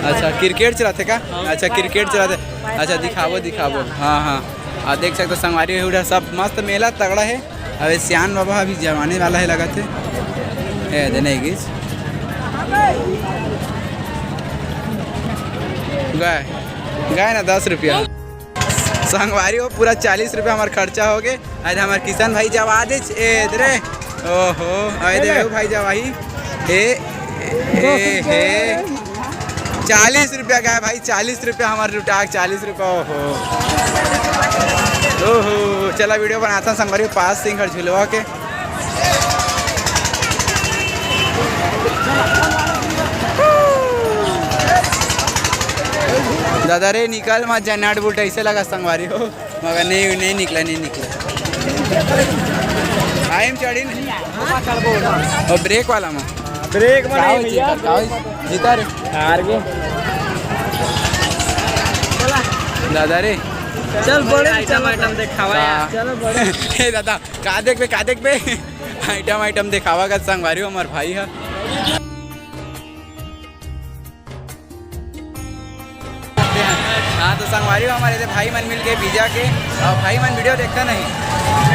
अच्छा, क्रिकेट चलाथे का? अच्छा, क्रिकेट चलाथे। अच्छा, दिखाबो, दिखाबो। हाँ, हाँ। और देख सकते हो संगवारी हो, सब मस्त मेला तगड़ा है। अबे सियान बाबा अभी जमाने वाला है लगत है। ए, दे नहीं गिस। गए, गए ना दस रुपया। संगवारी हो, पूरा चालीस रुपया हमार खर्चा हो गए। अरे हमार किशन भाई जवा दे, ए, दे रे। ओहो, अरे दे भाई जवाही। ए, ए, हे। चालीस रुपया का है भाई, चालीस रुपया हमार लुटा, चालीस रुपया। ओहो, ओहो, चला वीडियो बनाता संगवारी, पास सिंह और झुलवा के। दादा रे, निकल मत जा, नट बोल्ट ऐसे लगा संगवारी हो। मगर नहीं, नहीं निकला, नहीं निकला। आई एम चढ़ी नहीं। और ब्रेक वाला में। ब्रेक में का नहीं होई भैया। जीता, का होई? जीता रे। हार गए। दादा रे। चल, बड़े आइटम, आइटम देखावा यार। चलो बड़े। ए दादा, का देखबे, का देखबे? आइटम, आइटम देखावा का संगवारी हो, हमार भाई है। हाँ, तो संगवारी हो, हमारे से भाई मन मिल के पिज्जा के, और भाई मन वीडियो देखता नहीं।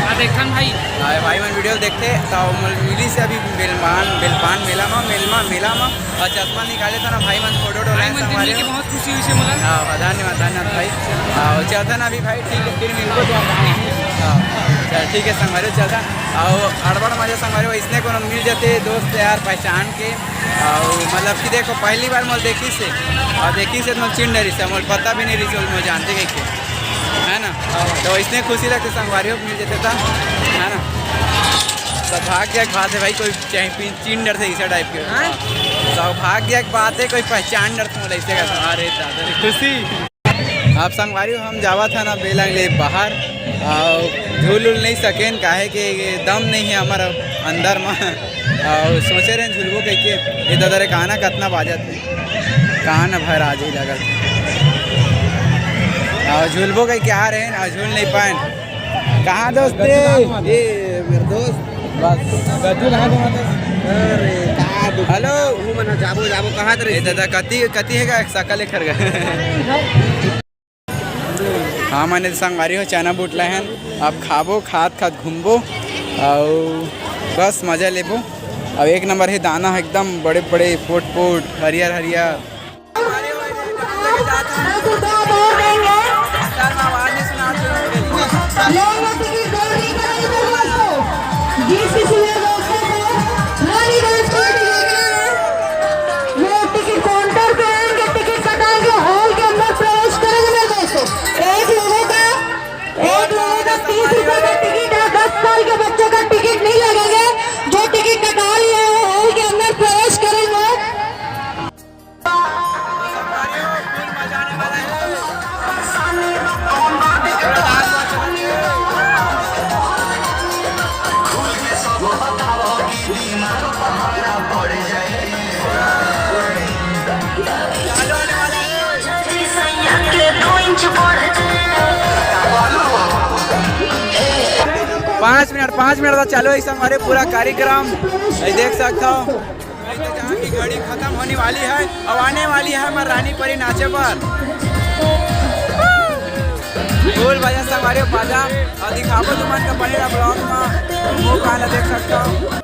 हाँ, देखन भाई। हाँ, भाई मन वीडियो देखते, तो मोल मिली से अभी बेलमान, बेलपान मेला में, मेलमा, मेला में, और चश्मा निकाले था ना भाई मन, फोटो डोला भाई है मन से संगवारी मिल के हो। बहुत खुशी हुई से मोला। हाँ, हाँ, धन्यवाद, धन्यवाद भाई। हाँ, चलता ना अभी भाई, ठीक है, फिर मिलबो तो। हाँ, चल ठीक है संगवारी हो, चलता। और अड़बड़ मजा संगवारी हो, इसने कोनो मिल जाते दोस्त यार पहचान के। और मतलब कि देखो, पहली बार मोल देखी से, और देखी से मोल चिन डरी से, मोल पता भी नहीं रही से, मोल जानते कहीं के, है ना? तो इसने खुशी लगते संगवारी हो मिल जाते था, है ना? सौभाग्य की बात है भाई, कोई चैंपियन चिन डरथे इसे टाइप के। हाँ? सौभाग्य की बात है, कोई पहचान डरथे मोला इसे का। अरे दादा रे, खुशी। आप संगवारी हो, हम जावत हन ना बेलंग ले बाहर, और झूल उल नहीं सकेन, काहे के ये दम नहीं है हमारा अंदर में। और सोचे रहे झूलबो कह के, ये दादा रे गाना कतना बाजत है, कान भर आज ही लगत है। और झूलबो कह के आ रहे हैं, और झूल नहीं पाए। कहाँ दोस्त रे? ये मेरे दोस्त। बस। गज्जू कहाँ घुमाते? अरे, का दुख। हेलो। मुँह मना जाबो, जाबो, कहाँ रे? ए दादा, कति, कति है का? सकल एक हर का। हाँ, माने संगवारी हो, चना बूट लाए हन। अब खाबो, खात, खात घूमबो, और बस मजा लेबो। अब एक नंबर है दाना, एकदम बड़े, बड़े, पोट, पोट, हरियर, हरियर। वो टिकट काउंटर पे आएंगे, टिकट कटाएंगे, हॉल के अंदर प्रवेश करेंगे मेरे दोस्तों। एक लोगों का, एक लोगों का तीस रुपए का टिकट है, दस साल के बच्चों का टिकट नहीं लगेगा। जो टिकट कटा लिया है, हॉल के अंदर प्रवेश करेंगे। पाँच मिनट, पाँच मिनट तक चालू है संगवारी पूरा कार्यक्रम, ये देख सकता हो। जहाँ की घड़ी खत्म होने वाली है, अब आने वाली है हमारी रानी परी नाचे पर। ढोल बाजा संगवारी बाजा, और दिखाबो तुमन का बने रहा ब्लॉग में, वो गाना देख सकता हो।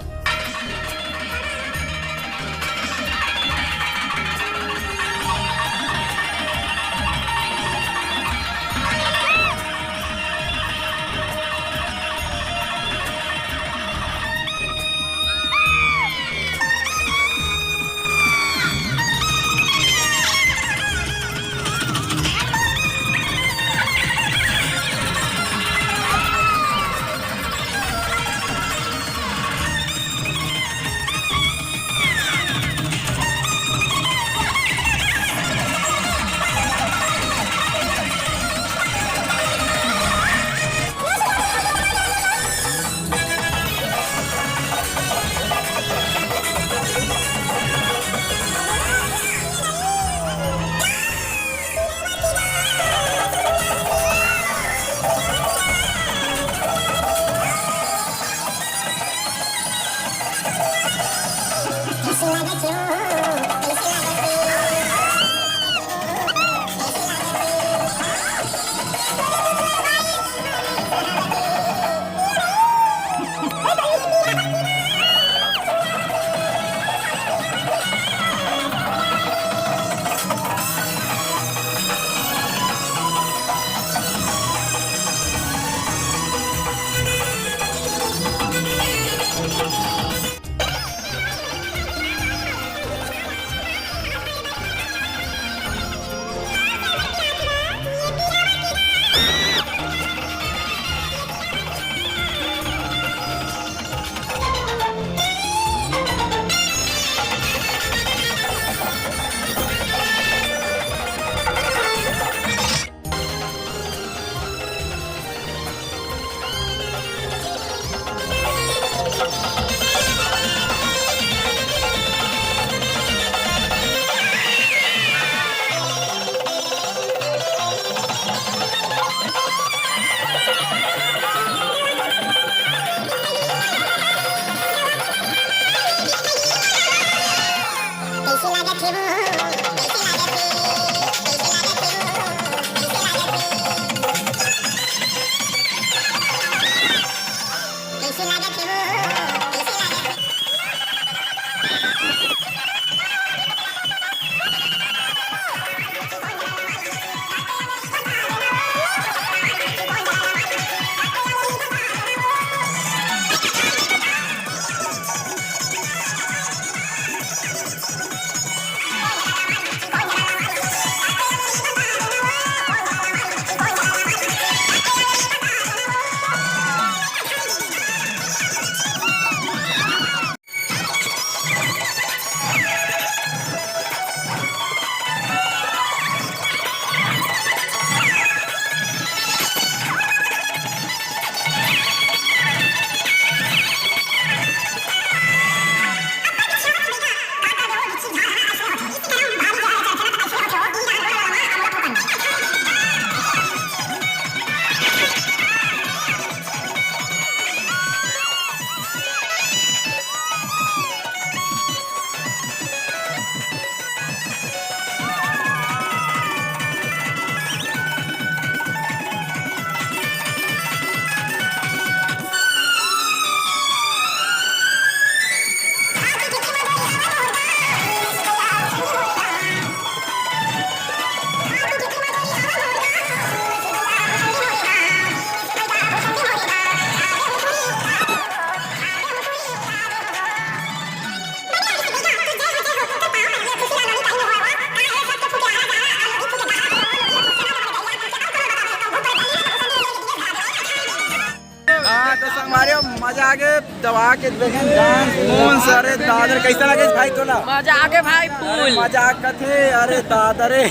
हाँ, तो संगवारी हो, मजा आगे दबा के देखेन डांस मून। अरे दादर, कैसा लगे भाई तोला? मजा आगे भाई, फुल। मजा कथे, अरे दादर रे।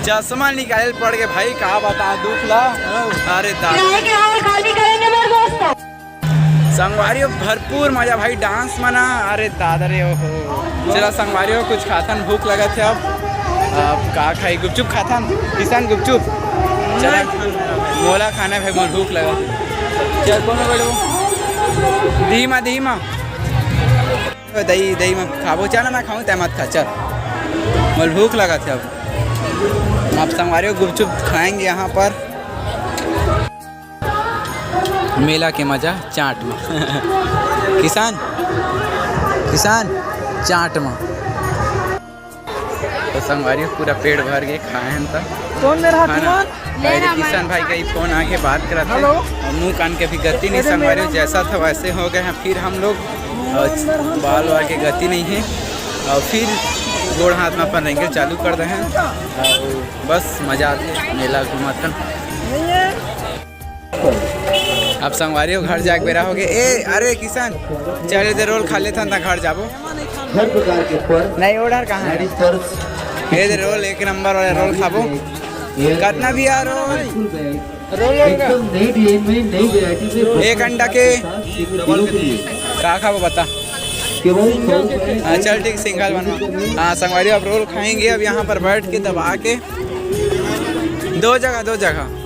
चश्मा निकाले पड़ गए भाई, का बता दुख ला। अरे दादर। किराए के हाल खाली करेंगे मेरे दोस्त। संगवारी हो, भरपूर मजा भाई डांस मना। अरे दादर रे, ओहो। चला संगवारी हो, कुछ खाथन, भूख लगत हे अब। अब का खाई? गुपचुप खाथन, किसान गुपचुप। चला, मोला खाना हे भाई, मोर भूख लगत हे। चल, कोनो बैठो। दही मा, दही मा। दही, दही मा खाबो, चल ना, मैं खाऊं, तै मत खा, चल। मोर भूख लगत हे अब। आप संगवारी हो, गुपचुप खाएंगे यहाँ पर। मेला के मजा चाट में। किसान, किसान, चाट में। तो संगवारी हो, पूरा पेट भर के खाए हैं तो कौन मेरा खाना। भाई रे, किसान भाई का ही फोन आके बात करत हे। हेलो। और मुंह कान के भी गति नहीं संगवारी हो, जैसा था वैसे हो गए हैं। फिर हम लोग और बाल वाल के गति नहीं है। और फिर गोड़ हाथ में अपन रेंगे चालू कर दे हैं। और बस मजा आते मेला घूमत। अब संगवारी हो, घर जाके बेरा हो गए। ए, अरे किशन, चल, एदे रोल खा लेथन, त घर जाबो। हर प्रकार के पर्स, नहीं, order कहाँ है? Ladies purse. एदे रोल, एक नंबर वाले रोल खाबो। कितना भी यार रोल? बिल्कुल बैग। रोल एकदम नई डिजाइन में, नई वैरायटी में। एक अंडा के साथ सीखने के लिए। का खाबो बता? केवल सौ रुपए। हाँ, चल ठीक, सिंगल बनवा। हाँ संगवारी, अब रोल खाएंगे, अब यहाँ पर बैठ के दबा के। दो जगह, दो जगह।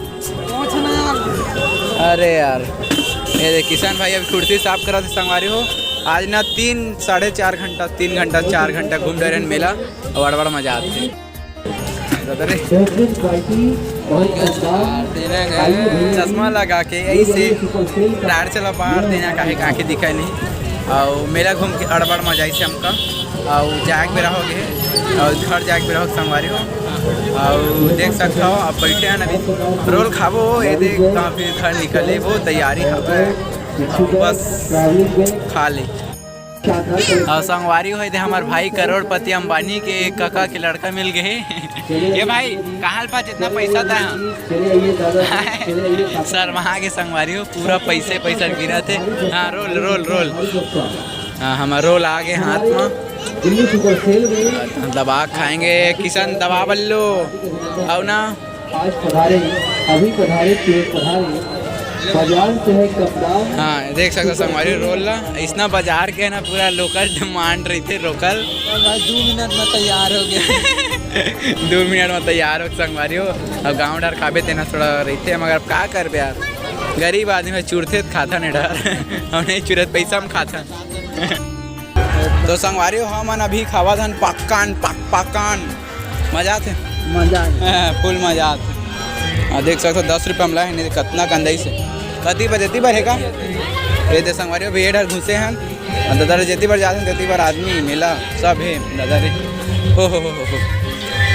अरे यार, ये देख, किशन भाई अभी कुर्सी साफ करत हे संगवारी हो। आज ना तीन, साढ़े चार घंटा, तीन घंटा, चार घंटा घूम डरे हन मेला, अउ अड़बड़ मजा आथे। दादा रे। चश्मा लगा के ऐसे टायर चला बाहर देना, काहे का आँखें दिखाई नहीं। अउ मेला घूम के अड़बड़ मजा आइसे हमका। अउ जाए के बेरा हो गए, अउ घर जाए के बेरा हो संगवारी हो। अउ देख सकता हो, अब बैठे हैं अभी, रोल खाबो, ये देख कहाँ फिर घर निकले, वो तैयारी हवे, बस खा ले। अउ संगवारी हो, ये दे हमर भाई करोड़पति अंबानी के कका के लड़का मिल गए। ये भाई, कहाँ ल पास इतना पैसा था? शर्मा के संगवारी हो, पूरा पैसे पैसा गिरा थे। हाँ, रोल, रोल, रोल। हाँ, हमारा रोल आ गए हाथ में। दबा के खाएंगे, किशन दबा बल्लो। आओ ना। आज पधारे, अभी पधारे, तुरंत पधारे, बाजार से है कपड़ा। हाँ, देख सकते हो संगवारी रोल ला, इसना बाजार के है ना, पूरा लोकल डिमांड रहिथे, लोकल। भाई, दो मिनट में तैयार हो गया। दो मिनट में तैयार हो संगवारी हो। अब गाँव डर खाबे तेना थोड़ा रहिथे, मगर अब का करबे यार, गरीब आदमी है, चुरथे त खाथन ए डर। हम नहीं चुरत, पैसा में खाथन। तो संगवारी हो, हमन अभी खावत हन पक्कान, पक-, पक्कान। मजा आथे? मजा आ गया। हाँ, फुल मजा आथे। हाँ, देख सकते हो, दस रुपया में लाए हैं, नहीं तो कतना कंदाई से। कति बर, एती बर है का? ये दे संगवारी हो, भीड़ हर घुसे हैं। और दादा रे, जेती बर जाते हैं, तेती बर आदमी मेला सब है, दादा रे। हो, हो, हो, हो, हो।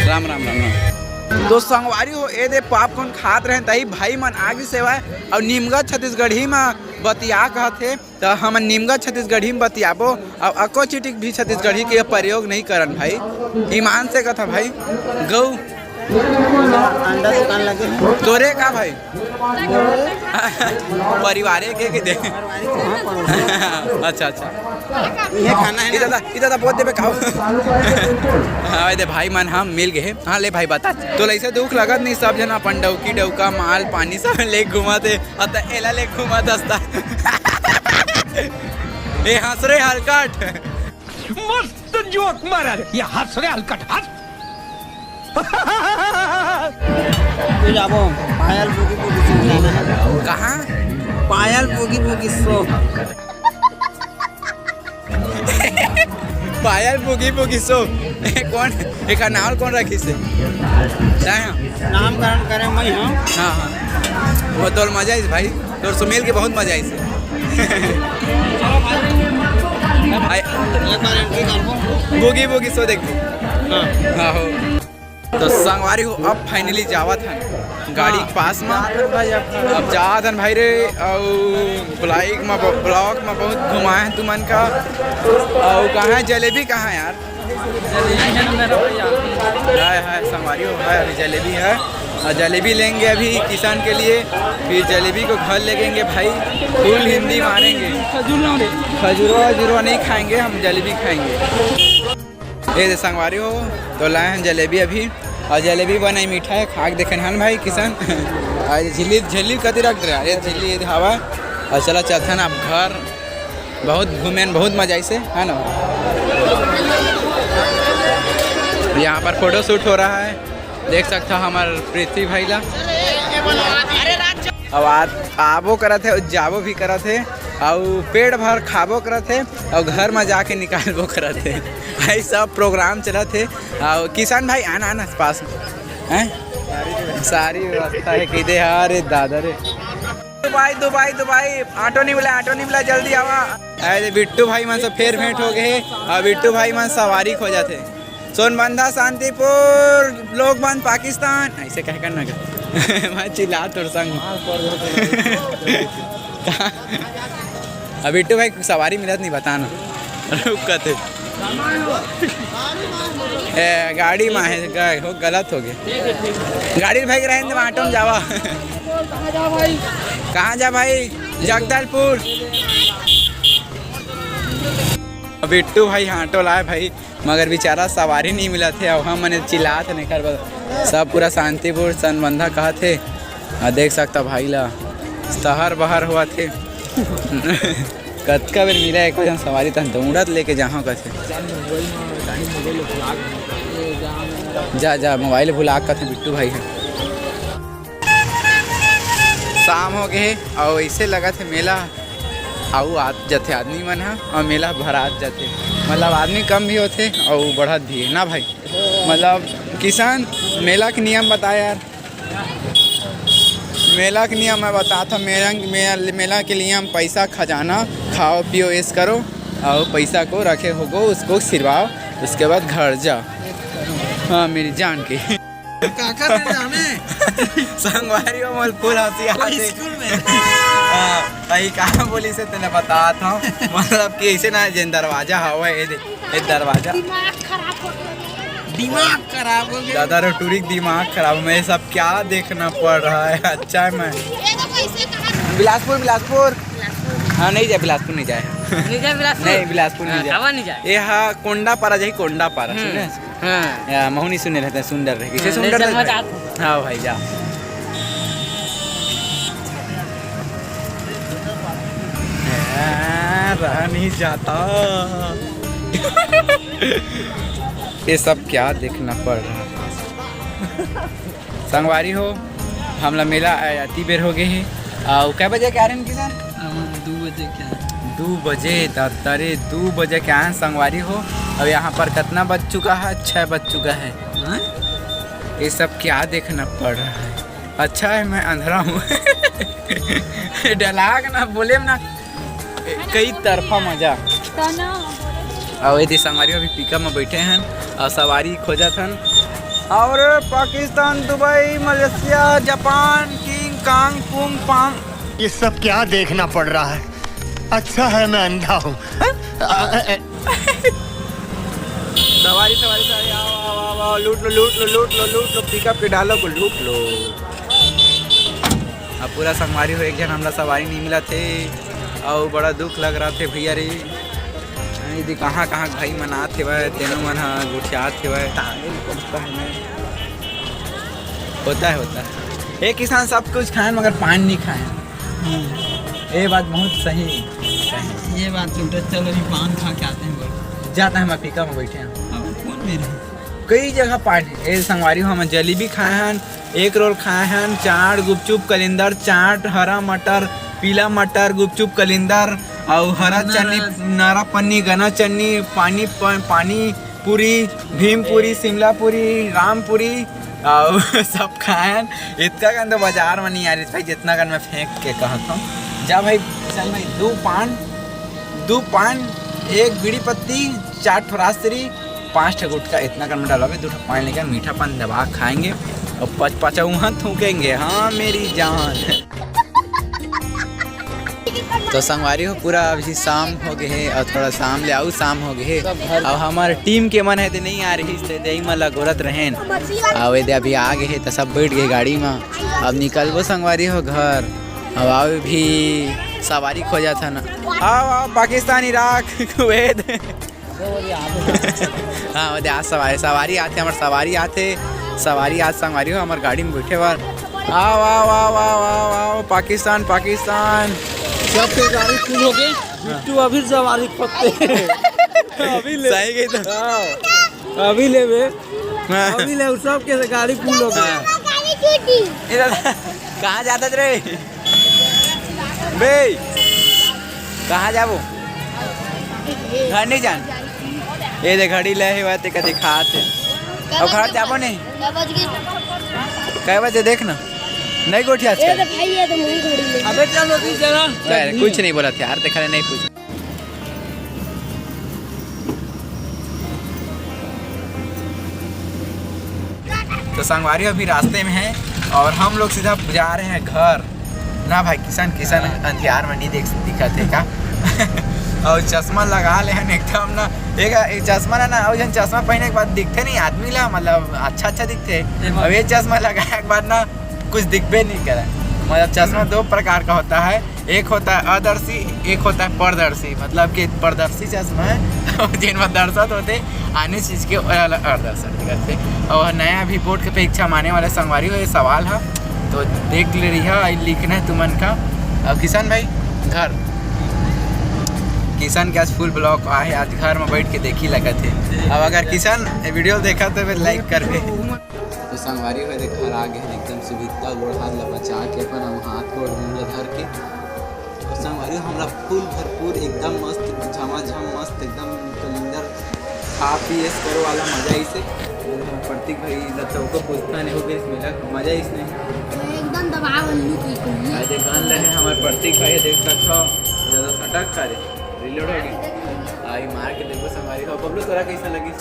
राम, राम, राम, राम। तो संगवारी हो, ये दे पॉपकॉर्न खात रहे, तही भाई मन आगे सेवा है, और निमगा छत्तीसगढ़ी में बतिया कहत हे। त हमन निमगा छत्तीसगढ़ी में बतियाबो, अउ अको चिटिक भी छत्तीसगढ़ी के प्रयोग नहीं करन भाई। ईमान से कथा भाई, गऊ। अंडा दुकान लगे हे। तोरे का भाई? परिवारे के, के दे। अच्छा, अच्छा। ये खाना है ना? इधर दा, इधर दा, बहुत देबे खाओ। हाँ, दे भाई मन, हम मिल गए। हाँ, ले भाई, बता। तो ऐसे दुख लगत नहीं, सब जना अपन डौकी, डौका, माल, पानी सब ले घूमत हे। अत एला ले घूमत हस्ता। ए हंस रे हलकट। मस्त जोक मारा रे। ये हंस रे हलकट, हंस। तू जाबो, पायल बुगी बुगी सो जाना है। कहाँ? पायल बुगी बुगी सो। पायल बुगी बुगी सो। कौन? एकर नाम कौन रखिस हे? नामकरण करे मैं हूँ। हाँ, हाँ। वो तोर मजा आइस भाई, तोर से मिल के बहुत मजा आइस हे। आय-, एक बार एंट्री करबो। बुगी बुगी सो देखबो। हाँ। हाँ हो। तो संगवारी हो, अब finally जावत हन गाड़ी के पास में। अब जात हन भाई रे, अउ ब्लॉक में ब-, ब्लॉक में बहुत घुमाए हैं तुमन का। अउ कहाँ है जलेबी, कहाँ है यार? हाय, हाय, संगवारी हो, हाय, अभी जलेबी है। और जलेबी लेंगे अभी किशन के लिए, फिर जलेबी को घर लेगेंगे भाई, full हिंदी मारेंगे। खजूर ना रे। खजूरवा वजूरवा नहीं खाएंगे, हम जलेबी खाएंगे। ये दे संगवारी हो, तो लाए हैं जलेबी अभी, और जलेबी बनाई मीठा है, खा के देखेन हन भाई किशन। और ये झिल्ली, झिल्ली कति रख दे रहा, ये झिल्ली, ये हवा। और चला चलथन अब घर। बहुत घूमेन, बहुत मजा आइसे, है ना? यहाँ पर फोटो शूट हो रहा है, देख सकता हमार पृथ्वी भाई ला। अब आ-, आबो करत है, जाबो भी करत है, अउ पेट भर खाबो करत है, अउ घर में जाके निकालबो करत है। भाई सब प्रोग्राम चलत है। अउ किशन भाई, आना, आना पास में, हैं? सारी व्यवस्था है, कह दे, अरे दादा रे। दुबई, दुबई, दुबई, ऑटो नहीं मिला, ऑटो नहीं मिला, जल्दी आवा। अरे बिट्टू भाई मन से फेर भेंट हो गए, अउ बिट्टू भाई मन सवारी खोजत हे। सोनबंधा, शांतिपुर, लोग बंद, पाकिस्तान, ऐसे कह कर ना कर। मैं चिल्ला तोर संग। अब बिट्टू भाई सवारी मिलत नहीं, बताना। रुक कते। ए, गाड़ी में है, ग-, हो, गलत हो गए। गाड़ी भाई के रहें, ऑटो में जावा। कहाँ जा भाई? जगदलपुर। बिट्टू भाई ऑटो लाए भाई, मगर बेचारा सवारी नहीं मिलत हे, अउ हम मने चिल्लात हे, एकर बर सब पूरा शांतिपुर सोनबंधा कहत हे। आ, देख सकता भाई ला, सहर बहर होवत हे। कतका बेर मिला एको झन सवारी, तहन दौड़त लेके जाहूं कथे। जा, जा, मोबाइल भुला कथे बिट्टू भाई हे। शाम हो गए हे, अउ ऐसे लगत हे मेला अउ आत जथे आदमी मन ह, अउ मेला भरात जथे, मतलब आदमी कम भी होथे अउ बढ़त भी हे ना भाई। मतलब किशन, मेला के नियम बता यार। मेला के नियम मैं बतात हूँ। मेला, मेला, मेला के नियम: पैसा खजाना, खाओ पियो ऐश करो, और पैसा को रखे होगो उसको सिरवाओ, उसके बाद घर जाओ। हाँ, मेरी जान की। काकर रे जाने? संगवारी हो, मोल फुल हंसी आथे। स्कूल में। हाँ, अई कहाँ बोलिस हे तेला बतात हूँ। मतलब कि ऐसे ना, जेन दरवाजा हवय, ये दे, ये दरवाजा। दिमाग खराब हो गया। दिमाग खराब हो गया। दादा रो टूरी के दिमाग खराब। मैं सब क्या देखना पड़ रहा है। अच्छा है मैं ये तो कैसे कहा? बिलासपुर, बिलासपुर। हाँ, नहीं जाए बिलासपुर, नहीं जाए। नहीं जाए बिलासपुर? नहीं, बिलासपुर नहीं हाँ, जाए। काबर नहीं जाए? ये हाँ, कोंडापारा जाही, कोंडापारा, हम्म। सुने? हाँ। या, महू नहीं सुने रहते, सुंदर रहे। किसे हाँ, सुंदर जैसे रहे? मजा आता। हाँ भाई, जा। हाँ, रहा नहीं जाता। ये सब क्या देखना पड़ रहा था? संगवारी हो, हमला मेला अ, अति बेर हो गए हे। अउ कै बजे के आ रहे हैं किशन? हम दू बजे के आए। दू बजे, दत्ता रे, दू बजे के आए हैं संगवारी हो। अब यहाँ पर कितना बज चुका है? छः बज चुका है। हाँ? ये सब क्या देखना पड़ रहा है? अच्छा है मैं अंधरा हूँ। डायलॉग ना बोले ना, कई तरफा मजा। अउ ये दे संगवारी अभी पिकअप में बैठे हैं अउ सवारी खोजत हन। और Pakistan, Dubai, Malaysia, Japan, King Kong, पुंग पांग। ये सब क्या देखना पड़ रहा है? अच्छा है मैं अंधा हूँ। सवारी, सवारी, सवारी, आओ, आओ, आओ, आओ, लूट लो, लूट लो, लूट लो, लूट लो, पिकअप के डालो को लूट लो। अब पूरा संगवारी हो, एक झन हमला सवारी नहीं मिलत हे, अउ बड़ा दुख लग रहा थे भैया रे। यदि कहाँ कहाँ भाई मन आत हेवय, तेनो मन ह गोठियात हेवय। तामिल पड़ता है मैं। होता है, होता है। ए किसान, सब कुछ खाए मगर पान नहीं खाए। हम्म। ये बात बहुत सही। ये बात तो उल्टा, चलो अभी पान खा के आते हैं, बोल। जाता है, मैं पिकअप में बैठे हैं। अब कौन मेरे? कई जगह पान है। ए संगवारी हो, हम जलेबी खाए हन, एग रोल खाए हन, चाट, गुपचुप, कलिंदर, चाट, हरा मटर, पीला मटर, गुपचुप, कलिंदर, अउ हरा चटनी, नरा पन्नी, गना चटनी, पानी प-, पानी पूरी, भीम पूरी, शिमला पूरी, राम पूरी, अउ सब खाए हन। इतका कन तो बाजार में नहीं आ रही भाई, जितना कन मैं फेंक के कहत हूँ। जा भाई, चल भाई, दू पान, दू पान, एक बीड़ी पत्ती, चार ठो राजश्री, पाँच ठो गुटखा, इतना कन में डालबे, दू ठो पान लेकर मीठा पान दबा के खाएंगे और पच पचा वहाँ थूकेंगे। हाँ मेरी जान। तो संगवारी हो, पूरा अभी शाम हो गए हे और थोड़ा शाम ले आऊ शाम हो गए हे। और हमारे टीम के मन है तो नहीं आ रही, तो यही मन ला गोरत रहेन। और ये दे अभी आ गए हे, तो सब बैठ गए गाड़ी में। अब निकलबो संगवारी हो घर। अब आओ भी सवारी खोजत हन। आओ, आओ, पाकिस्तान, इराक, कुवैत। हाँ, वो दे, आज सवारी, सवारी आथे, हमर सवारी आथे, सवारी आज संगवारी हो, हमर गाड़ी में बैठे बर। आओ, आओ, आओ, आओ, आओ, आओ, पाकिस्तान, पाकिस्तान। सबके गाड़ी फुल हो गए, बिट्टू अभी सवारी खोजते। अभी ले। सही गई तो। हाँ, अभी लेबे। हाँ। अभी ले, सबके गाड़ी फुल हो गए। हाँ। ए दादा, कहाँ जाता रे? बे, कहाँ जाबो? घर नहीं जान। ये दे घड़ी ले हे, बात का दिखात हे। अब घर जाबो नहीं? कै बज गए? कै बजे देख ना? नहीं गोठिया ये आजकल। तो भाई, ये तो मुझे घड़ी ले। अबे चल, अभी जरा। अरे, कुछ नहीं बोला था यार, देखा नहीं कुछ। तो संगवारी अभी रास्ते में है और हम लोग सीधा जा रहे हैं घर। ना भाई किशन, किशन हाँ। अंधियार में नहीं देख, दिखत हे का? और चश्मा लगा ले हैं एकदम ना, एक, एक चश्मा ना, ना, और जन चश्मा पहने के बाद दिखते नहीं आदमी ला, मतलब अच्छा अच्छा दिखते। अब ये चश्मा लगाए के बाद ना कुछ दिखबे नहीं करे। मतलब चश्मा दो प्रकार का होता है, एक होता है अदर्शी, एक होता है पारदर्शी, मतलब कि पारदर्शी चश्मा है जिन में दर्शत होते आने चीज के अदर्शन करते। और नया अभी बोर्ड के परीक्षा माने वाले संगवारी हो, ये सवाल है तो देख ले रही है, लिखना है तुमन का। और किशन भाई घर, किशन के आज फुल ब्लॉक आहे, आज घर में बैठ के देखी लगत है। अब अगर किशन वीडियो देखा तो फिर लाइक कर दे। तो संगवारी हो देख घर आ गए हैं एकदम सुभिता, गोड़ हाथ ला बचा के अपन हम हाथ गोड़ मुंह ला धर के। संगवारी हो, हमला फुल भरपूर एकदम मस्त, झमाझम मस्त एकदम कलिंदर खा पी ऐश करे वाला मजा आइस हे। प्रतीक भाई ला तो ओकर पूछता नहीं हो गइस, मेला मजा आइस नहीं। एकदम दबाव अल्लू की कोई। आज देख गन ले हे हमर प्रतीक भाई, देख सकत हो, ज्यादा सटक करे, reload हो गया। आई मार के देखो संगवारी हो, बबलू तोला कैसा लगिस?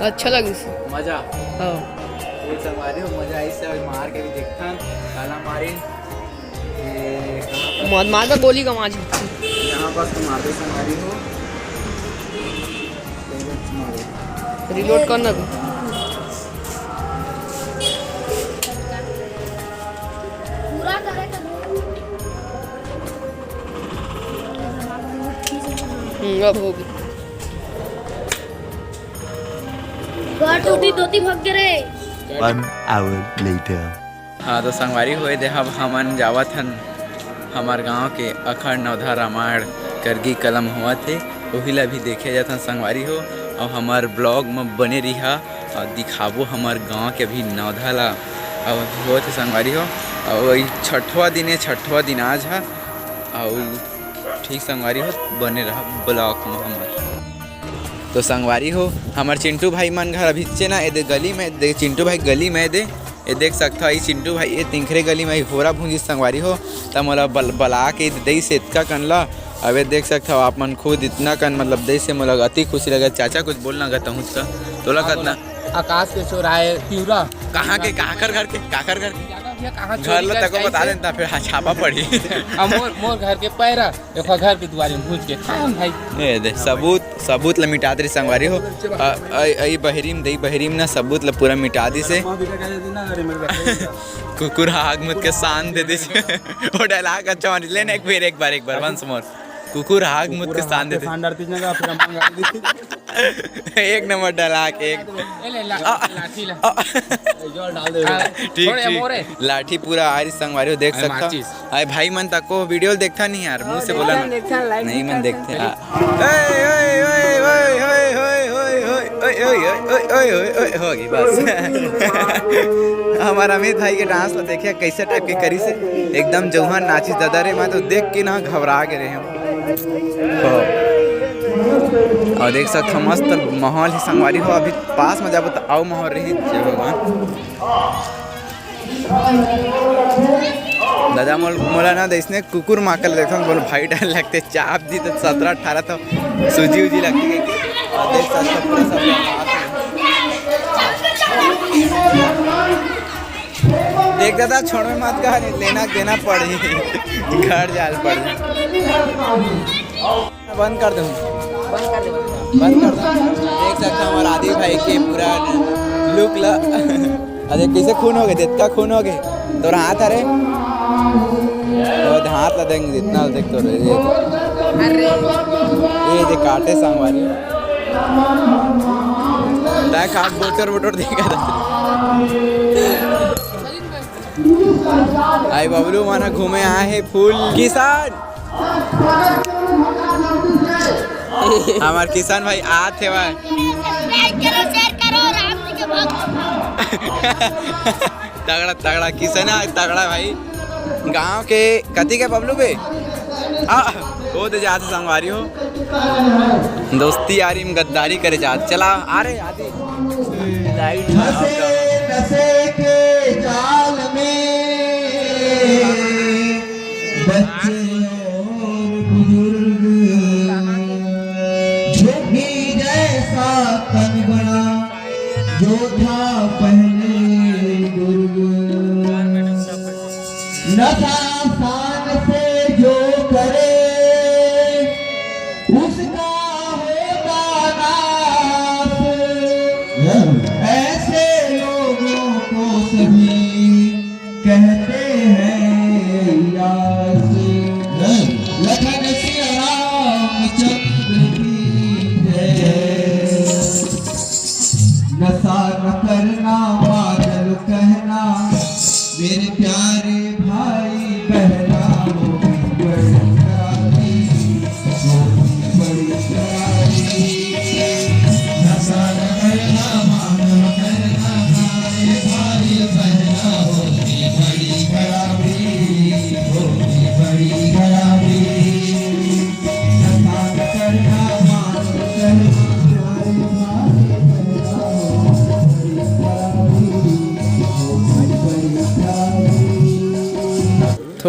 अच्छा लगिस। मजा? हाँ। फुल संगवारी हो, मजा आइस हे, अभी मार के भी देखथन, काला मारिन। ये कहाँ पर? मत मार का गोली का मार। यहाँ पास तो मार दे संगवारी हो। Reload करना भी। पूरा करे तो हम्म, अब हो गई। घर टूटी धोती भग गे रे। One hour later. हाँ, तो संगवारी हो, ए दे अब हमन जावत हन हमर गांव के अखंड नवधा रामायण करगी कलम होवत हे, ओही ला भी देखे जाथन संगवारी हो। अउ हमर vlog म बने रिहा अउ दिखाबो हमर गांव के अभी नवधा ला। अउ अभी होत हे संगवारी हो, अउ वही छठवा दिन हे, छठवा दिन आज ह। अउ ठीक संगवारी हो, बने रहा vlog म हमर। तो संगवारी हो, हमर चिंटू भाई मन घर अभिच्चे ना, ए दे गली में, दे चिंटू भाई गली में दे, ए देख सकत हो, ई चिंटू भाई, ए तिंखरे गली में ई होरा भूंजिस संगवारी हो, त मोला बल-, बला के देइस एतका कन ला। अब ए देख सकत हो आप मन खुद, इतना कन मतलब देइस हे, मोला अति खुशी लगे। चाचा कुछ बोलना अगर तहूँ का, तोला हाँ, कतना? बोला। आकाश के चोराए पिउरा। कहाँ के, काकर घर के, काकर घर के? भैया, कहाँ घर चोरी ला करके तको बता आइस हे? देता, फिर हाँ, छापा पड़ी। अब मोर, मोर घर के पैरा। देखो घर के दुआरे में भूंज के खाए हम भाई। ए दे, सबूत, सबूत ल मिटात रही संगवारी हो। अ, अ, अ, बहरीम, दई बहरीम ना सबूत ल पूरा मिटा दिस हे। कुकुर हा आग मुत के शान दे दिस हे। वो dialogue अच्छा मानिस, ले ना एक बार, एक बार, एक बार, once more। कुकुर हा आग मुत के शान दे दिस। एक नंबर dialogue, एक। ए ले ला-, आ, लाठी ला। आ। ए, जोर डाल दे। हाँ, ठीक, थोड़े ठीक। मोरे। लाठी पूरा आ रही संगवारी हो, देख अरे सकता। माचिस। अरे भाई मन तको video देखता नहीं यार, मुंह से बोला ना। देखता, like नहीं, भी मन करता। देखते हैं। हाँ। ओए, ओए, ओए, हो गई बस। हमारा अमित भाई के dance ला देखिए, कैसे type के करी से एकदम जौहन नाचिस दादा रे, मैं तो देख के ना घबरा के रहे हूँ। और देख सकत हो मस्त माहौल हे संगवारी हो, अभी पास में जाबो त अउ माहौल रही। जय भगवान। दादा मोल-, मोला ना देसने कुकुर माकल देखन बोल भाई डर लगते, चाप दी तो सत्रह अठारह तो सूजी उजी लगती है। और देख सकत हो पूरा सब देख दादा, छोड़ में मत कहा, लेना देना पड़ी, घर जाल पड़ी। बंद कर दे, बंद कर दे, बंद कर दे। देख सकते हैं हमारे आदि भाई के पूरा look ला। अरे कैसे खून हो गए, जितना खून हो गए। तोर हाथ, अरे वो हाथ ला देंगे, जितना देख तो रहे। अरे ये दे काटे संगवारी। देख हाथ बोचर बोचर देखा था। आई बबलू माना घूमे आए हैं फुल किसान। हमार किसान भाई आत हे भाई। Subscribe करो, share करो, राम जी के भक्त। तगड़ा, तगड़ा किसान हे, तगड़ा भाई। गांव के कति के बबलू बे? आ, वो तो जात संगवारी हो। दोस्ती यारी में गद्दारी करे जात। चला, आ रे, आदि। Light नशे, नशे के जाल में बच्चे और बुजुर्ग, झुग्गी जैसा तन बना जो था पहले दुर्ग। नशा शान से जो करे उसका होता नाश। ऐसे लोगों को सभी कहते हैं यास। लखन सिया रामचंद्र की जय। नशा न करना, पागल कहना, मेरे प्यारे भाई बहना, वो भी बड़ी खराबी, वो भी बड़ी खराबी। नशा न करना, पागल कहना, मेरे भाई बहना, वो भी बड़ी खराबी, वो भी बड़ी खराबी।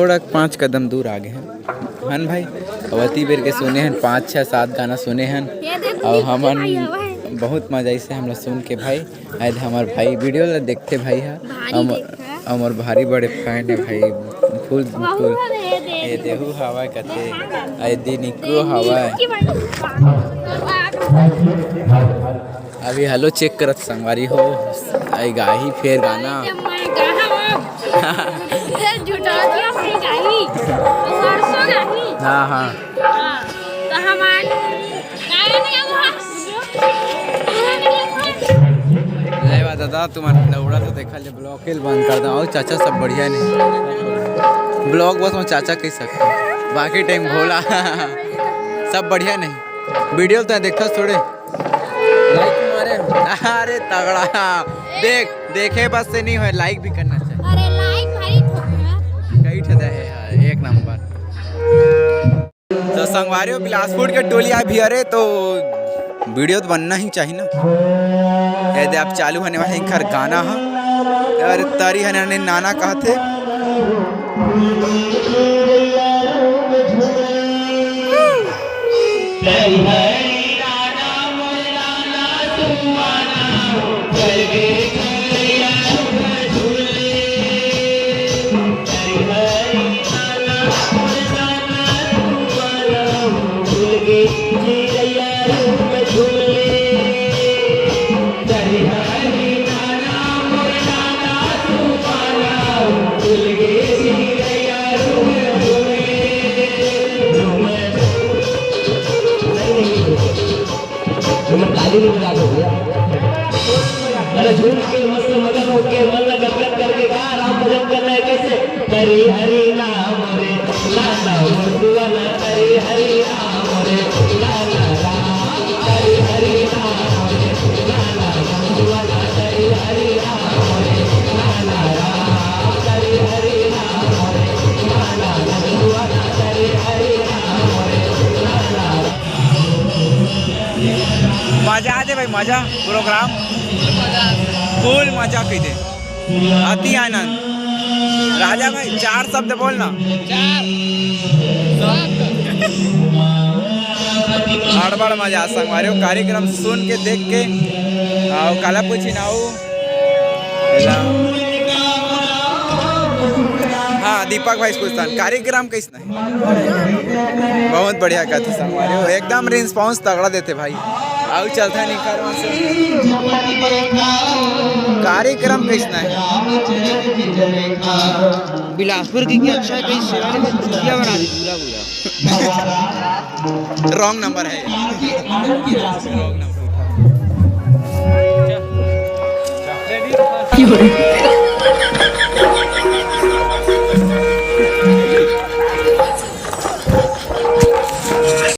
थोड़ा पाँच कदम दूर आ गए हैं। हन भाई, अवती बेर के सुने हन, पाँच, छः, सात गाना सुने हन। ये देखो, और ये हमन भाई, ये भाई। बहुत मजा आइसे हमला सुन के भाई। आज हमार भाई वीडियो ला देखते भाई हा। भारी अम-, देखता। अमर भारी बड़े फैन है भाई। फुल, वहू फुल। हवे, ये दे। ये देहू हवा कते। ये दिन इको हवा। अभी हेलो चेक करत संगवारी हो। आई गाही फेर गाना। जब मैं गाहूँ, फिर झूठा दिया, मैं गाही। परसों गाही। हाँ, हाँ। हाँ, तो हमार गाना नहीं हुआ। ले बा दादा, तुम्हारा लौड़ा तो देखा ले, ब्लॉग के बंद कर दो। और चाचा सब बढ़िया नहीं? ब्लॉग बस मैं चाचा कह सकता हूँ, बाकी टाइम भोला। सब बढ़िया नहीं? वीडियो तो देखा थोड़े। लाइक मारे। अरे तगड़ा। देख, देखे बस से नहीं होए, लाइक भी करना चाहिए। अरे लाइक भाई ठोकना। कई ठे दे है यार, एक नंबर। तो संगवारी हो, बिलासपुर के टोली अभी, अरे तो वीडियो तो बनना ही चाहिए ना। ये दे आप चालू होने वाले इनकर गाना है। अरे तरी हने नाना कहते। अरे झूम के मस्त मगन होके मन गदगद करके गा, राम भजन करना है कैसे? हरी हरी नाम रे, लाला मुर्दुआना, हरी हरी नाम रे, लाला राम, हरी हरी नाम रे, लाला मुर्दुआना, हरी हरी नाम रे, लाला राम, हरी हरी नाम रे, लाला मुर्दुआना, हरी हरी नाम रे, लाला। मजा आ दे भाई, मजा। प्रोग्राम फुल मजा कह दे। अति आनंद। राजा भाई, चार शब्द बोलना। चार शब्द। अड़बड़ मजा संगवारी हो, कार्यक्रम सुन के, देख के। आओ, काला पूछी नाऊ। हाँ, दीपक भाई पूछता, कार्यक्रम कैसे? बहुत बढ़िया कथा संगवारी हो, एकदम रिस्पॉन्स तगड़ा देते भाई। आउ चलता नहीं कर कार्यक्रम कैसना है? बिलासपुर की, की अच्छा है, कहीं सेवा नहीं, चुतिया बना दी पूरा पूरा। रॉन्ग नंबर है। रॉन्ग नंबर उठा।